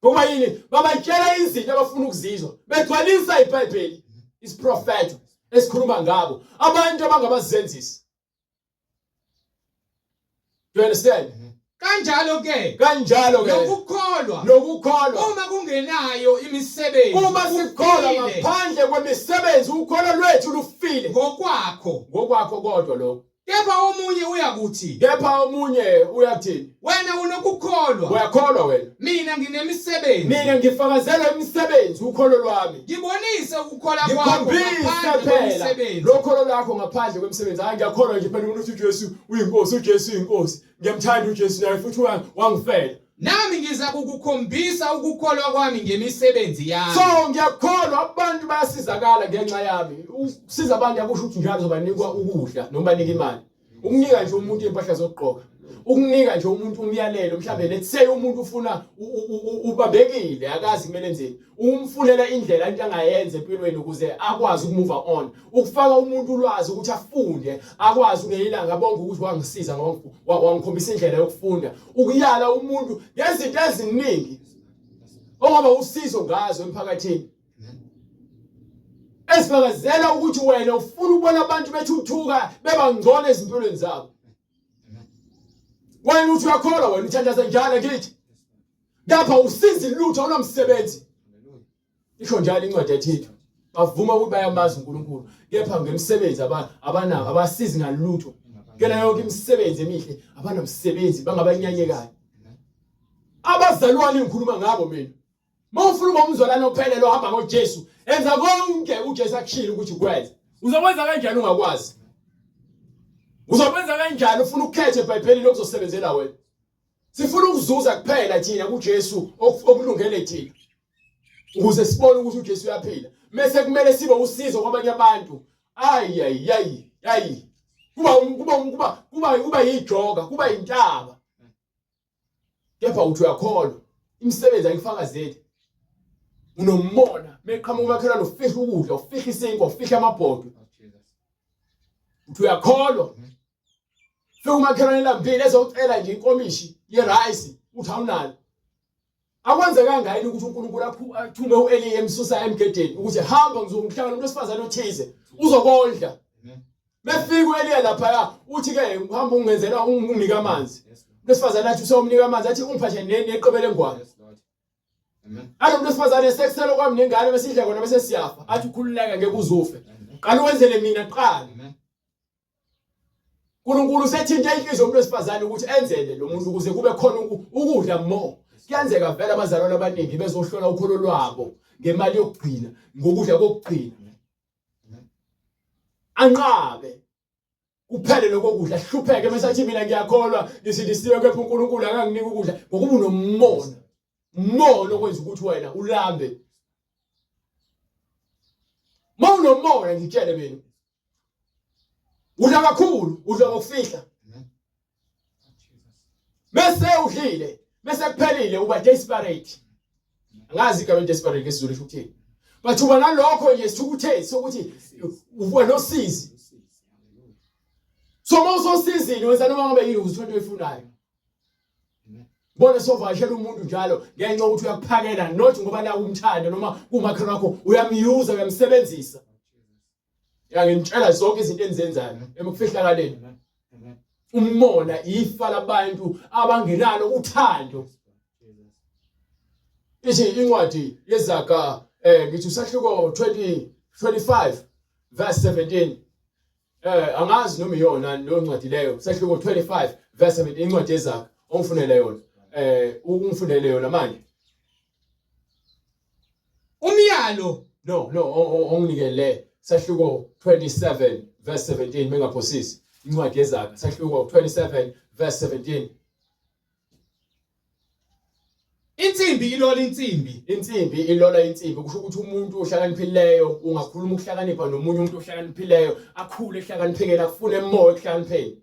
Ngoba yini? Babatshela izinto abafuna ukuzizwa. Begcwalisa iBhayibheli, isiprofetho esikhuluma ngabo. Abantu abangabazenzisi. Do you understand? Kanjalo ke. Kanjalo ke. Nokukholwa. Nokukholwa. Uma kungenayo imisebenzi. Uma sikholwa ngaphandle kwemisebenzi ukholo lwethu lufile. Ngokwakho. Ngokwakho kodwa lokho. Kepha omunye uyakuthi. Kepha omunye uyakuthini? Wena unokukholwa. Uyakholwa wena. Mina nginemisebenzi. Mina ngifakazela imisebenzi ukholo lwami. Ngibonise ukukholwa kwakho ngaphandle kwemisebenzi. Lokholo lwakho ngaphandle kwemisebenzi. Hayi ngiyakholwa nje phela ukuthi uJesu uyinkosi, uJesu uyinkosi. Ngiyamthanda uJesu naye futhi wangifela. Nami ngiza kukukhombisa ukukholwa kwami ngemisebenzi yami. So ngiyakholwa abantu bayasizakala ngenxa yami. Ukusiza abantu akusho ukuthi njalo uzobanikwa ukudla noma banika imali. Ukunika nje umuntu impahla zokugqoka. Ukunika nje umuntu umyalelo mhlambe let's say umuntu ufuna ubambekile akazi kumele enzeni. Umfunela indlela into angayenza empilweni ukuze akwazi ukumove on. Ukufaka umuntu ulwazi ukuthi afunde akwazi ngelanga abonge ukuthi wangisiza wangikhombisa indlela yokufunda. Ukuyala umuntu ngezinto eziningi ongaba usizo ngazo emphakathini. Esifakazela ukuthi wena ufuna ukubona abantu bethuthuka beba ngcono ezimpilweni zabo. Wena uthi uyakholwa wena uthandaza njalo ngithi. Kepha usizi lutho awunamsebenzi. Isho njalo incwadi yaThithu. Bavuma ukuthi bayamazi uNkulunkulu kepha ngemisebenzi abanawo abasizi ngalutho. Kena yonke imisebenzi emihle abanamsebenzi bangabanyanyekayo. Abazalwane ngikhuluma ngabo mina. Mawufuna ukuba umzwelane ophelele ohamba ngoJesu, enza konke uJesu akushilo ukuthi ukwenze. Uzokwenza kanjani ungakwazi? Uzokwenza kanjani ufuna ukukhetha eBhayibhelini okuzosebenzela wena? Sifuna ukuzuza kuphela thina kuJesu okulungele thina. Ukuze sibone ukuthi uJesu uyaphila. Mese kumele sibe usizo kwabanye abantu. Ayi ayi ayi ayi. Kuba kuba kuba kuba kuba yijoka, kuba intaba. Kepha uthi uyakholwa. Imisebenzi ayifakazeli. Unomona meqhamuka umakhelwane ufihla ukudla, ufihla isinkwa, ufihla amabhodwe. Uthi uyakholwa. Fika umakhelwane elambile ezocela nje inkomishi ye-rice uthi awunalo. Akwenzekanga yini ukuthi uNkulunkulu athume u-Eliya emsusa emgedeni ukuthi hamba ngizokuhlangana nomuntu wesifazane othize uzokondla. Mefika u-Eliya laphaya uthi ke uhamba ungenzela unginike amanzi. Umuntu wesifazane athi usewumnika amanzi athi ungiphathe neqebe lengwane. Alo muntu wesifazane sekusele kwami nengane besidla kona bese siyafa athi ukhululeka ngeke uzufe. Qala wenzele mina kuqala. uNkulunkulu usethinta inhliziyo yomuntu wesifazane ukuthi enzele lo muntu ukuze kube khona ukudla more. Kuyenzeka vele abazalwane abaningi bezohlola ukholo lwabo ngemali yokugcina, ngokudla kokugcina. Anqabe kuphele lokho kudla hlupheke bese athi mina ngiyakholwa ngisindisiwe kepha uNkulunkulu akanginiki ukudla ngokuba unomona. Umona okwenza ukuthi wena ulambe. Mawunomona ngitshele mina Udla kakhulu, udla ngokufihla. Bese udlile, bese kuphelile uba desperate. Angazi igama desperate ngesiZulu lisho ukuthini. But uba nalokho nje sithukuthezi sokuthi uba nosizi. So uma usosizini wenza noma ngabe yini uzithola into oyifunayo. Bona sovakashela umuntu njalo ngenxa yokuthi uyakuphakela not ngoba la umthanda noma kumakhelwane wakho uyamyuza uyamsebenzisa. Ya nginitshela zonke izinto enizenzayo ekufihlakaleni. Umona ifa labantu abangenalo uthando. Ithi incwadi yezaga eh ngithi usahluko 20 25 verse 17 eh angazi noma iyona leyo ncwadi leyo sahluko 25 verse 17 incwadi yezaga ongifunele yona eh ungifunele yona manje Umyalo no no onginike le sahluko 27 verse 17 mengaphosisi incwadi yezaga sahluko 27 verse 17 Insimbi ilola insimbi. Insimbi ilola insimbi kusho ukuthi umuntu ohlakaniphileyo ungakhuluma ukuhlakanipha nomunye umuntu ohlakaniphileyo akhule ehlakaniphekela akufune emoya ekuhlakanipheni.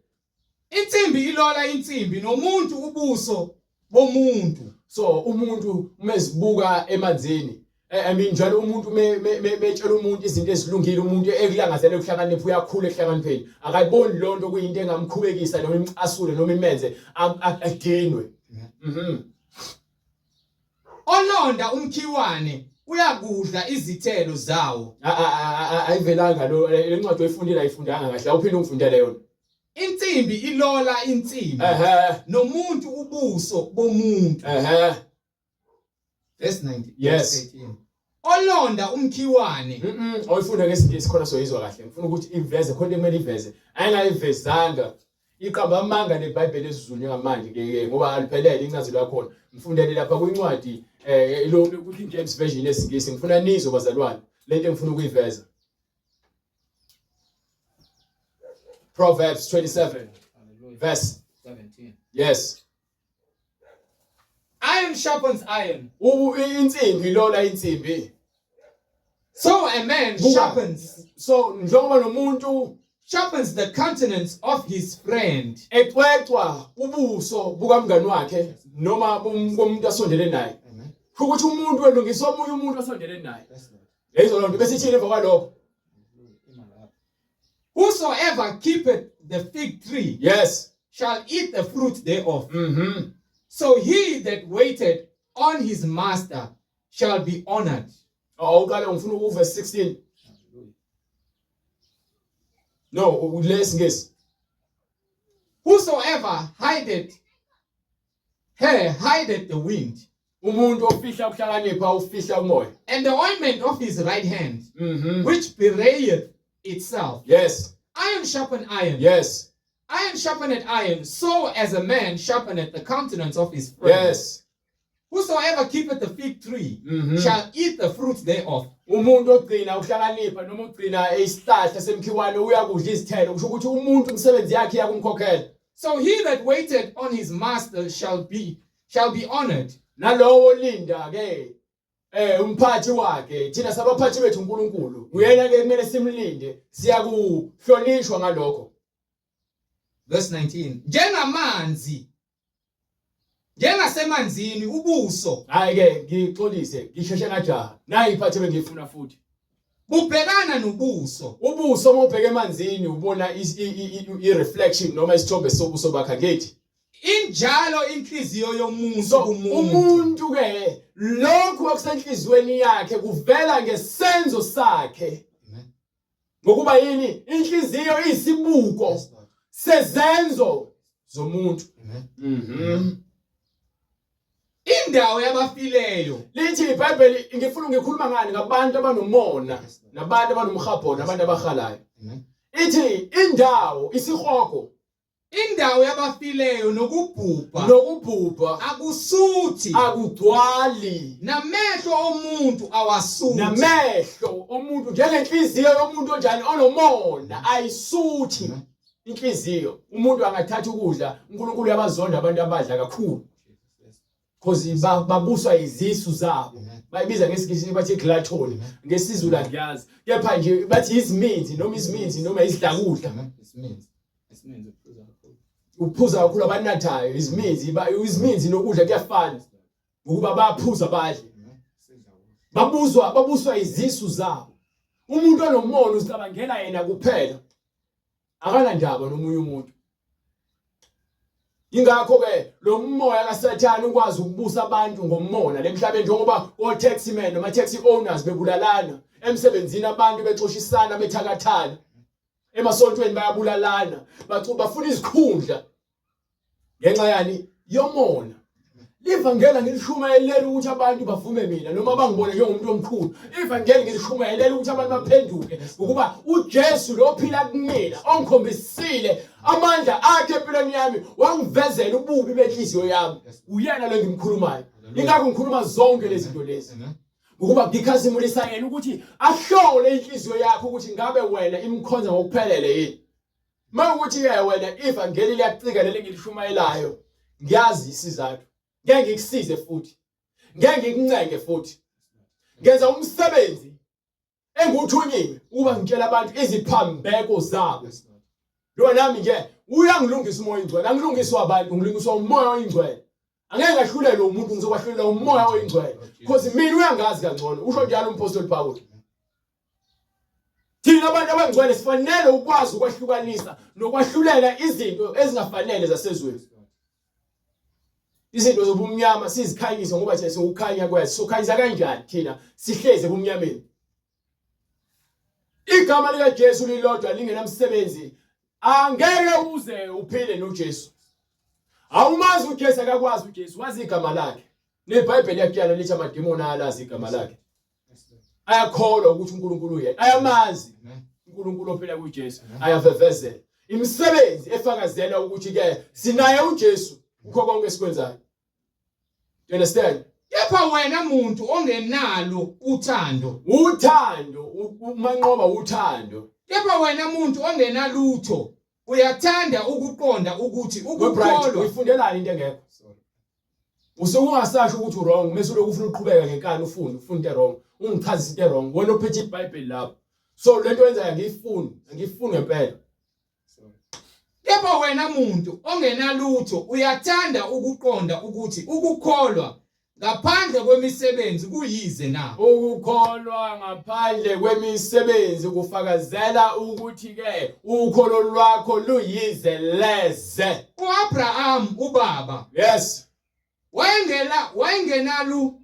Insimbi ilola insimbi nomuntu ubuso bomuntu. So umuntu uma ezibuka emanzini I mean njalo umuntu metshela umuntu izinto ezilungile umuntu ekulangazela ukuhlakanipha uyakhula ekuhlakanipheni akayiboni lonto kuyinto engamkhubekisa noma imcasule noma imenze adinwe. Olonda umkhiwane uyakudla izithelo zawo. Ayivelanga lo le ncwadi oyifundile ayifundanga kahle awuphinde ungifundele yona. Insimbi ilola insimbi. Nomuntu ubuso bomuntu. Verse 19. Yes. 18. Olonda umkhiwane. Awuyifunda ngesiNgisi khona soyizwa kahle. Ngifuna ukuthi iveze khona kumele iveze. Ayingayivezanga. Iqamba amanga neBhayibheli esiZulu njengamanje ke ngoba aliphelele incazelo yakhona. Ngifundele lapha kwincwadi lo ku King James Version yesiNgisi. Ngifuna nizwe bazalwane lento engifuna ukuyiveza. Proverbs 27 verse 17. Yes. Iron sharpens iron. Insimbi lola insimbi. So a man Buka. sharpens So njengoba nomuntu sharpens the countenance of his friend. Ecwecwa ubuso bukamngani wakhe noma komuntu asondele naye. Amen. Ukuthi umuntu elungisa omunye umuntu osondele naye. Lezo lonto bese ithini emva kwalokho? Whosoever keepeth the fig tree Yes. shall eat the fruit thereof. So he that waited on his master shall be honored. Awuqale ngifuna uverse 16. No, lesiNgisi. Whosoever hideth her hideth the wind. Umuntu ofihla ukuhlakanipha ufihla umoya. And the ointment of his right hand, which bewrayeth itself. Yes. Iron sharpen iron. Yes. Iron sharpeneth iron, so as a man sharpeneth the countenance of his friend. Yes. Whosoever keepeth the fig tree shall eat the fruit thereof. Umuntu ogcina ukuhlakanipha noma ogcina isihlahla semkhiwane uyakudla izithelo, kusho ukuthi umuntu umsebenzi yakhe iyakumkhokhela. So he that waited on his master shall be honored. Nalowo olinda ke umphathi wakhe, thina sabaphathi bethu uNkulunkulu, uyena ke kumele simlinde, siyakuhlonishwa ngalokho. Verse 19. Njengamanzi, njengasemanzini ubuso. Hayi ke ngixolise, ngisheshe ngajaha. Nayi iphathi bengifuna futhi. Bubhekana nobuso. Ubuso uma ubheka emanzini ubona i-reflection noma isithombe sobuso bakhe ngithi. Injalo inhliziyo yomuntu So, kumuntu. Umuntu ke lokhu okusenhliziyweni yakhe kuvela ngesenzo sakhe. Amen. Ngokuba yini? Inhliziyo iyisibuko Yes, Lord. sezenzo zomuntu. Amen. Indawo yabafileyo. Lithi iBhayibheli, ngifuna ngikhuluma ngani? Ngabantu abanomona, Yes, Lord. nabantu abanomhabho, nabantu abahalayo. Amen. Ithi indawo isihogo. Indawo yabafileyo nokubhubha. Nokubhubha. Akusuthi. Akugcwali. Namehlo omuntu awasuthi. Namehlo omuntu njengenhliziyo yomuntu onjani onomona ayisuthi. Amen. Inhliziyo umuntu angathatha ukudla, uNkulunkulu uyabazonda abantu abadla kakhulu. Because babuswa izisu zabo. Amen. Bayibiza ngesiNgisi bathi gluttony, Amen. ngesiZulu angiyazi. Kepha nje bathi iziminzi noma iziminzi noma izidlakudla. Amen. Isiminzi. Isiminzi uphuza kakhulu. Uphuza kakhulu abanathayo iziminzi, iziminzi nokudla kuyafana. Ngokuba bayaphuza badle. Amen. Sidla ukudla. Babuswa izisu zabo. Umuntu onomona uzicabangela yena kuphela. Akanandaba nomunye umuntu. Ingakho ke lo moya kaSathane ukwazi ukubusa abantu ngomona lemhlabeni, njengoba o-taxi men noma taxi owners bebulalana emsebenzini, abantu bexoshisana bethakathana emasontweni bayabulalana, bafuna izikhundla ngenxa yani yomona. Livangeli ngilishumayelele ukuthi abantu bavume mina noma bangibone njengomuntu omkhulu. Ivangeli ngilishumayelele ukuthi abantu baphenduke, ukuba uJesu lo ophila kumina ongikhombisile amandla akhe empilweni yami, wangivezela ububi benhliziyo yami. Uyena lo engimkhulumayo. Ingakho ngikhuluma zonke lezi zinto lezi. Amen. Ngokuba ngikhazimulisa yena ukuthi ahlole inhliziyo yakho ukuthi ngabe wena imkhonza ngokuphelele yini. Mawukuthi ke wena ivangeli liyacika leli ngilishumayelayo, ngiyazi isizathu. Ngeke ngikusize futhi. Ngeke ngikuncenge futhi. Ngenza umsebenzi enguthunyiwe ukuba ngitshela abantu iziphambeko zabo. Lo nami nje Uyangilungisa umoya oyingcwele, angilungiswa abantu, ngilungiswa umoya oyingcwele. Angeke ngahlulelwe umuntu, ngizokwahlulelwa umoya oyingcwele. Because mina uyangazi kangcono, usho njalo umpostoli Paul. Thina abantu abangcwele sifanele ukwazi ukwahlukanisa nokwahlulela izinto ezingafanele zasezweni. Izinto zobumnyama sizikhanyise ngoba thina siwukhanya kwezwe. Sokhanyisa kanjani thina sihlezi ebumnyameni? Igama likaJesu lilodwa lingenamsebenzi angeke uze uphile noJesu. Awumazi uJesu akakwazi uJesu, wazi igama lakhe. NeBhayibheli liyakutshela lithi amadimoni ayalazi igama lakhe. Ayakholwa ukuthi uNkulunkulu uyena. Ayamazi uNkulunkulu ophila kuJesu. Ayavevezela. Imisebenzi efakazela ukuthi ke sinaye uJesu kukho konke esikwenzayo. You understand? Kepha wena muntu ongenalo uthando. Uthando umanqoba uthando. Kepha wena muntu ongenalutho uyathanda ukuqonda ukuthi ukukholwa. Uyifundelani into engekho? Usuke ungasasho ukuthi wrong mase ulokhu ufuna ukuqhubeka ngenkani ufunde ufuna into wrong ungichazisa into wrong wena ophethe iBhayibheli lapho. So lento yenzayo angiyifuni angiyifuni ngempela. Kepha wena muntu ongenalutho uyathanda ukuqonda ukuthi ukukholwa ngaphandle kwemisebenzi kuyize na? Ukukholwa ngaphandle kwemisebenzi kufakazela ukuthi-ke ukholo lwakho luyize leze. U-Abraham ubaba. Yes. Wayengela wayengenalu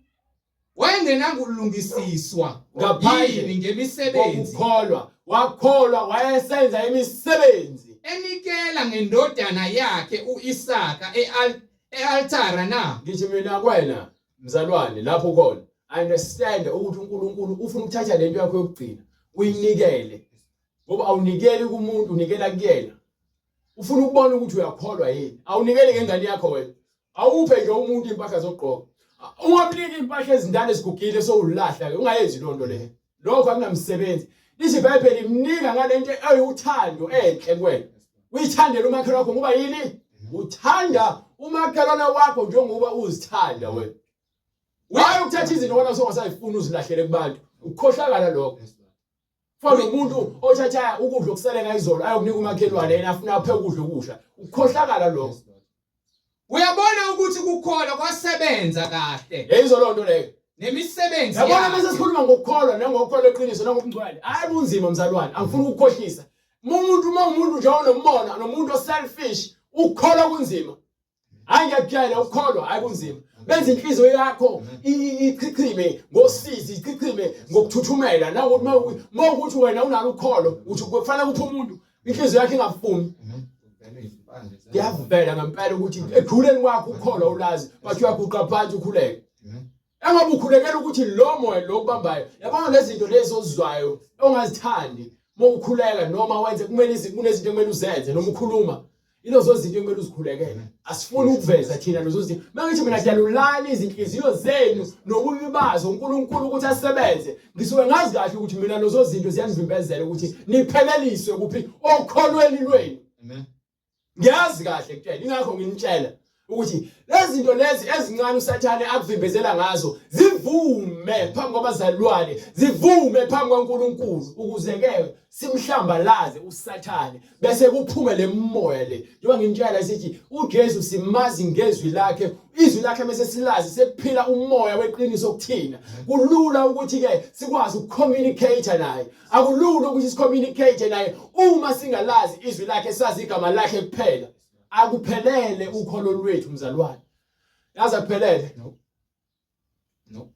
wayengenakulungisiswa ngaphandle ngemisebenzi kokukholwa wakholwa wayesenza imisebenzi enikela ngendodana yakhe uIsaka ealtara na ngithi mina kwena mzalwane lapho khona understand ukuthi uNkulunkulu ufuna ukuthatha lento yakho yokugcina uyinikele ngoba awunikeli kumuntu unikela kuyena ufuna ukubona ukuthi uyakholwa yini awunikeli ngengane yakho wena awuphe nje umuntu impahla zokugqoka ungamniki impahla ezindala ezigugile sowulahla ke ungayenzi lonto leyo lokho akunamsebenzi lithi iBhayibheli imnika ngalento eyiwuthando enhle kuwena uyithandela umakhelwane wakho ngoba yini uthanda umakhelwane wakho njengoba uzithanda wena Why ukuthatha izinto wena songasayifuni uzilahlele kubantu ukukhohlakala lokho Fana nomuntu othatha ukudla okusele ngayizolo ayokunika umakhelwane yena afuna aphe ukudla okusha. Ukukhohlakala lokho. Uyabona ukuthi ukukholwa kwasebenza kahle. Yayizwa loo nto leyo. Nemisebenzi Yabona mase sikhuluma ngokukholwa nangokukholwa eqiniso nangokungcwele. Hayi kunzima mzalwane, angifuni ukukhohlisa. Umuntu uma umuntu nje onomona nomuntu oselfish, ukukholwa kunzima. Hayi ngiyakutshela ukukholwa hayi kunzima. Benza inhliziyo yakho ichichime ngosizi, ichichime ngokuthuthumela. Nawukuthi uma ukuthi wena unalo ukholo, uthi kufanele kuphi umuntu inhliziyo yakhe ingafuni. Kuyavela ngempela ukuthi ejuleni kwakho ukholwa ulazi, but uyaguqa phansi ukhuleke. Engabe ukhulekela ukuthi lo moya lo kubambayo yabona lezi zinto lezi ozizwayo ongazithandi uma ukhuleka noma wenze kumele kunezinto ekumele uzenze noma ukhuluma ilezo zinto ekumele uzikhulekele asifuni ukuveza thina lezo zinto mangithi mina dalulani izinhliziyo zenu nobubi bazo uNkulunkulu ukuthi asebenze ngisuke ngazi kahle ukuthi mina lezo zinto ziyanivimbezela ukuthi nipheleliswe kuphi okholweni lwenu amen Ngiyazi kahle kutshela ingakho nginitshela ukuthi lezi zinto lezi ezincane uSathane akuvimbezela ngazo zivume phambi kwabazalwane zivume phambi kwaNkulunkulu ukuze ke simhlambalaze uSathane bese kuphume lemoya le njengoba nginitshela sithi uJesu simazi ngezwi lakhe izwi lakhe bese silazi sekuphila umoya weqiniso kuthina kulula ukuthi ke sikwazi ukucommunicate naye Akulula ukuthi sicommunicate naye uma singalazi izwi lakhe sazi igama lakhe kuphela. Akuphelele ukholo lwethu mzalwane. Yazi akuphelele. No. No.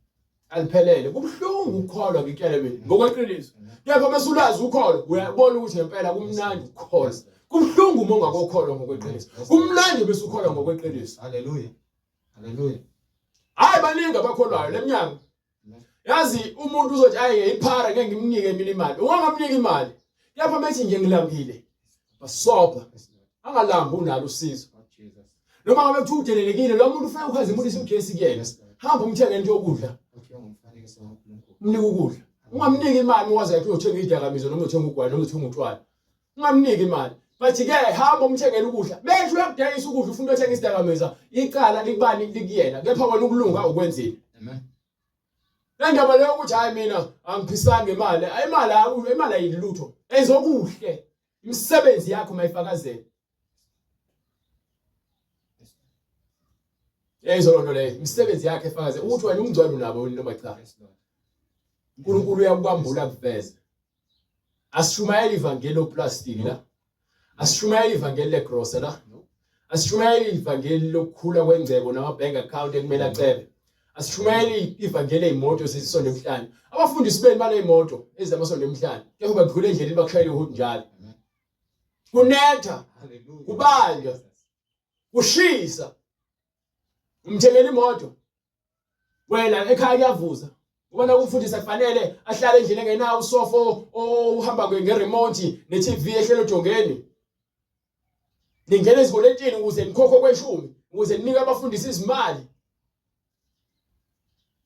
Aliphelele. Kubuhlungu ukukholwa ngitshele mina ngokweqiniso. Kepha mase ulazi ukholo uyabona ukuthi ngempela kumnandi ukukholwa. Kubuhlungu uma ungakokholwa ngokweqiniso. Kumnandi bese ukholwa ngokweqiniso. Hallelujah. Hallelujah. Hayi baningi abakholwayo lemnyama. Yazi umuntu uzothi ayi iphara ngeke ngimnike mina imali. Ungangamniki imali. Kepha methi nje ngilambile. Basobha. Angalambi unalo usizo. Noma ngabe kuthiwa udelelekile lo muntu ufuna ukhazimulisa uJesu kuyena. Hamba umthenge into yokudla. Umnike ukudla. Ungamniki imali uwazi ukuthi uyothenga izidakamizwa noma uyothenga ugwayi noma uyothenga utshwala. Ungamniki imali. But ke hamba umthengele ukudla. Besho uyakudayisa ukudla ufuna ukuthenga isidakamizwa. Icala likubani likuyena. Kepha wena ukulunga ukwenzile. Amen. Le ndaba leyo ukuthi hayi mina angiphisani ngemali. Imali imali ayilutho. Ezokuhle. Imisebenzi yakho mayifakazele. Yayizwa loo nto leyo, imisebenzi yakhe efakaze ukuthi wena ungcwele unabo yini noma cha. uNkulunkulu uyakwambula akuveze. Asishumayeli ivangeli loplastiki la. Asishumayeli ivangeli legrosa la. Asishumayeli ivangeli lokukhula kwengcebo nama-bank account ekumele acebe. Asishumayeli ivangeli ey'moto zezisonto emhlane. Abafundisi benu baney'moto ezizamasonto emhlane. Kepha bakudlula endleleni bakushayele ihudi njalo. Kunetha, kubanda, kushisa. Umthengela imoto. Wena ekhaya kuyavuza. Ubona umfundisi akufanele ahlale endlini engenawo usofo ohamba ngeremote ne-TV ehlelo jongeni. Ningena ezikoletini ukuze nikhokhe kweshumi, ukuze ninike abafundisi izimali.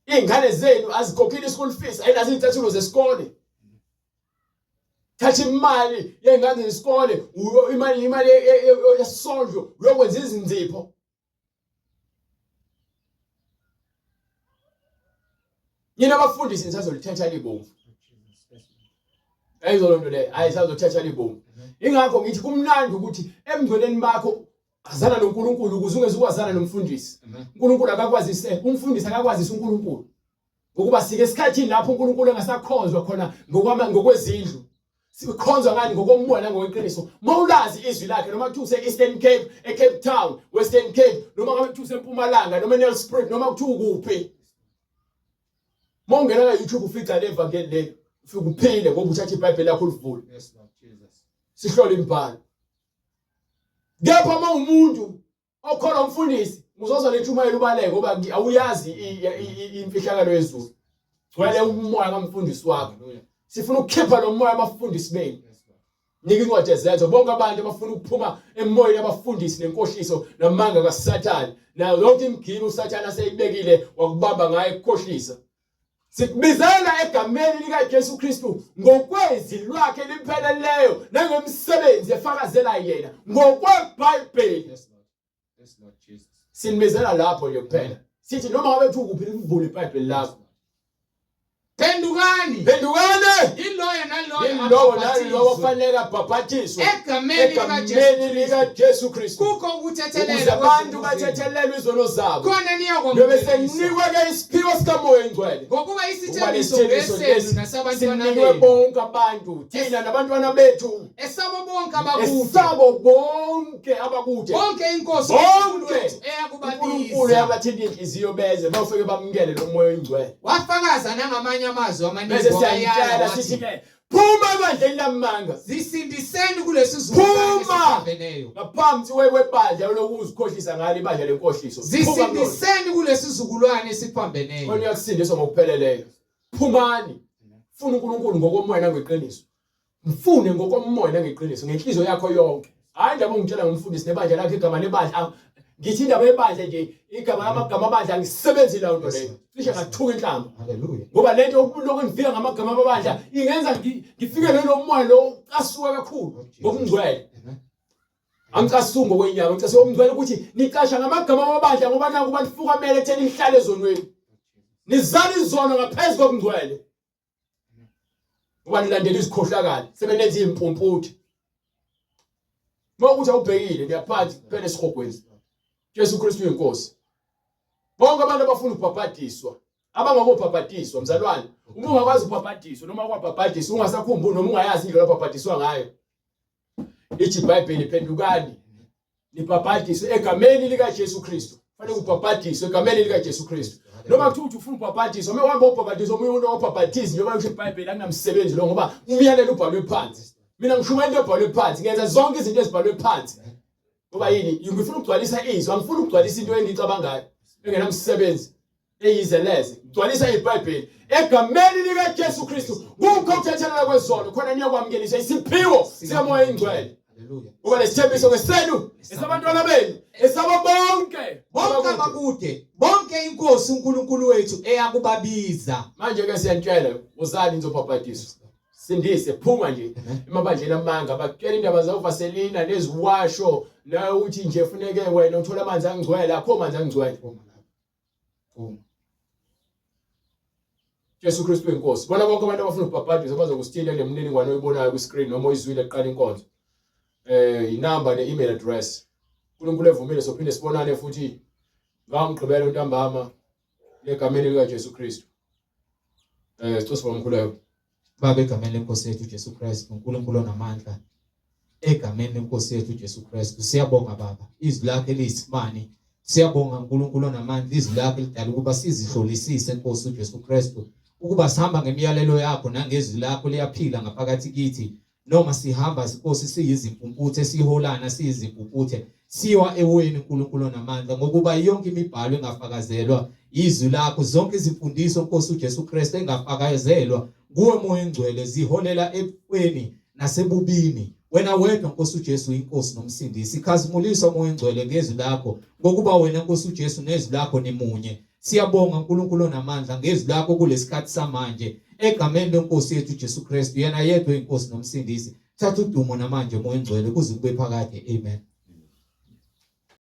Iy'ngane zenu azikhokhile i-school fees, ayinazo iy'cathulo zesikole. Thatha imali yey'ngane zesikole, imali imali yesondlo uyokwenza izinzipho. Nina abafundisi nisazolithatha libomvu. Ayizolo nto leyo, ayisazothatha libomvu. Ingakho ngithi kumnandi ukuthi emngcweleni bakho azana noNkulunkulu ukuze ungeze ukwazana nomfundisi. uNkulunkulu akakwazise, umfundisi akakwazise uNkulunkulu. Ngokuba sike esikhathini lapho uNkulunkulu engasakhonzwa khona ngokwama ngokwezindlu. Sikhonzwa ngani ngokomoya nangokweqiniso. Mawulazi izwi lakhe noma kuthiwa use-Eastern Cape, eCape Town, Western Cape, noma ngabe kuthiwa useMpumalanga noma eNelspruit noma kuthiwa kuphi. Mawungena ka YouTube ufica le vangeli le, ufike uphile ngoba uthatha iBhayibheli lakho ulivule. Yes Lord Jesus. Sihlole imibhalo. Kepha uma umuntu Okhona umfundisi uzozwa letshumayela ubaleke ngoba awuyazi imfihlakalo yezulu. Gcwele umoya kamfundisi wakho. Sifuna ukukhipha lo moya abafundisi benu. Nika incwadi ezenzo bonke abantu abafuna ukuphuma emoyeni abafundisi nenkohliso namanga kaSathane. Nayo yonke imgibe uSathane aseyibekile wakubamba ngayo ekukhohlisa. Sikubizela egameni likaJesu Kristu ngokwezwi lwakhe lipheleleyo nangemisebenzi efakazela yena ngokweBhayibheli. Yes, Lord. Yes, Lord Jesus. Sinibizela lapho nje kuphela. Sithi noma ngabe kuthiwa kuphi livule iBhayibheli lakho. Phendukani. Phendukani. Yiloyo naloyo Yilowo nalowo ofanele abhabhathiswe egameni egameni likaJesu Kristu. Kukho ukuthethelelwa Ukuze abantu bathethelelwe izono zabo. Khona Njobe niyakwamukeliswa. senikwe ke isiphiwo sikaMoya oNgcwele. Ngokuba Ngokuba isithembiso lesithembiso ngesenu lesi nasabantwana sinikwe benu. bonke abantu, thina nabantwana bethu, Esabo bonke abakude. esabo bonke abakude. Bonke inkosi Bonke. uNkulunkulu wethu uNkulunkulu eyakubabiza. uyabathinta inhliziyo beze bafike bamukele lo moya oyingcwele. Wafakaza nangamanye amazwi amaningi Bese wabayala siyayitshela wathi, sithi ke phuma ebandleni lamanga. Zisindiseni kulesi zukulwane Phuma! esiphambeneyo. Ngaphambi kwebandla lokuzikhohlisa ngalo ibandla lenkohliso. Phuma kulona. Zisindiseni kulesi zukulwane esiphambeneyo. Khona uyakusindiswa ngokupheleleyo. Phumani. Funa uNkulunkulu ngokomoya nangeqiniso. Mfune ngokomoya nangeqiniso ngenhliziyo yakho yonke. Hayi indaba ongitshela ngomfundisi nebandla lakhe igama lebandla. Ngithi indaba yebandla nje igama amagama abandla angisebenzi lawo nto leyo. Cishe ngathuka inhlamba. Hallelujah. Ngoba lento yokulokhu ngifika ngamagama amabandla ingenza ngifike lelo moya lo casuka kakhulu ngokungcwele. Amen. Angicasuki ngokwenyama, ngicasuka ngokungcwele ukuthi nicasha ngamagama amabandla ngoba naku banifukamele ekutheni nihlale ezonweni. Nizala izono ngaphezu kokungcwele. Ngoba nilandela izikhohlakali, sebenenza izimpumputhe. Uma ukuthi awubhekile niyaphansi kuphela esihogweni. Jesu Kristu uyinkosi. Bonke abantu abafuna ukubhabhadiswa abangakobhabhadiswa mzalwane, uma ungakwazi ukubhabhadiswa noma kwabhabhadiswa ungasakhumbuli noma ungayazi indlela obhabhadiswa ngayo. Ithi iBhayibheli phendukani nibhabhadiswe egameni likaJesu Kristu. Fanele ubhabhadiswe egameni likaJesu Kristu. Noma kuthiwa uthi ufuna ubhabhadiswa, uma uhamba ubhabhadiswa omunye umuntu obhabhathizi njengoba kusho iBhayibheli akunamsebenzi lo ngoba umyalelo ubhalwe phansi. Mina ngishumayela into ebhalwe phansi, ngenza zonke izinto ezibhalwe phansi. Ngoba yini? Ngifuna ukugcwalisa izwi, angifuni ukugcwalisa into engiyicabangayo engenamsebenzi. Eyizeleze. Gcwalisa iBhayibheli egameni likaJesu Kristu. Kukho ukuthethelelwa kwezono khona niyokwamukeliswa isiphiwo sikaMoya oyiNgcwele. Hallelujah. Ngoba lesithembiso ngesenu, esabantwana benu, esabo bonke. Bonke abakude, bonke inkosi uNkulunkulu wethu eyakubabiza. Manje ke siyanitshela, wozani nizobhabhadiswa. Sindise phuma nje emabandleni amanga bakutshela indaba zawovaselina neziwasho nawe uthi nje funeke wena uthola amanzi angcwele akho amanzi angcwele. Phuma. Jesu Kristu inkosi. Bona bonke abantu abafuna ukubhabhadiswa bazokusithinta le mniningwane oyibonayo ku screen noma oyizwile kuqala inkonzo. Inamba ne email address. uNkulunkulu evumile sophinde sibonane futhi Ngamgqibelo ntambama egameni lika Jesu Kristu. Eh sicela sibamkhuleko. Baba egameni lenkosi yethu Jesu Kristu, uNkulunkulu onamandla. Egameni lenkosi yethu Jesu Kristu siyabonga Baba. Izwi lakhe liyisimani. Siyabonga uNkulunkulu onamandla izwi lakhe lidala ukuba sizihlolisise Nkosi uJesu Kristu ukuba sihamba ngemiyalelo yakho nangezwi lakho liyaphila ngaphakathi kithi noma sihamba Nkosi siyizimpumputhe siholana siyizimpumputhe siwa eweni uNkulunkulu onamandla ngokuba yonke imibhalo engafakazelwa izwi lakho zonke izimfundiso Nkosi uJesu Kristu engafakazelwa nguwe Moya Ongcwele ziholela ekufeni nasebubini wena wedwa Nkosi uJesu inkosi nomsindisi khazimuliswa Moya Ongcwele ngezwi lakho ngokuba wena Nkosi uJesu nezwi lakho nimunye Siyabonga uNkulunkulu onamandla ngezwi lakho kulesikhathi samanje egameni lenkosi yethu Jesu Kristu yena yedwa inkosi nomsindisi thatha udumo namanje moya ongcwele kuze kube phakade amen.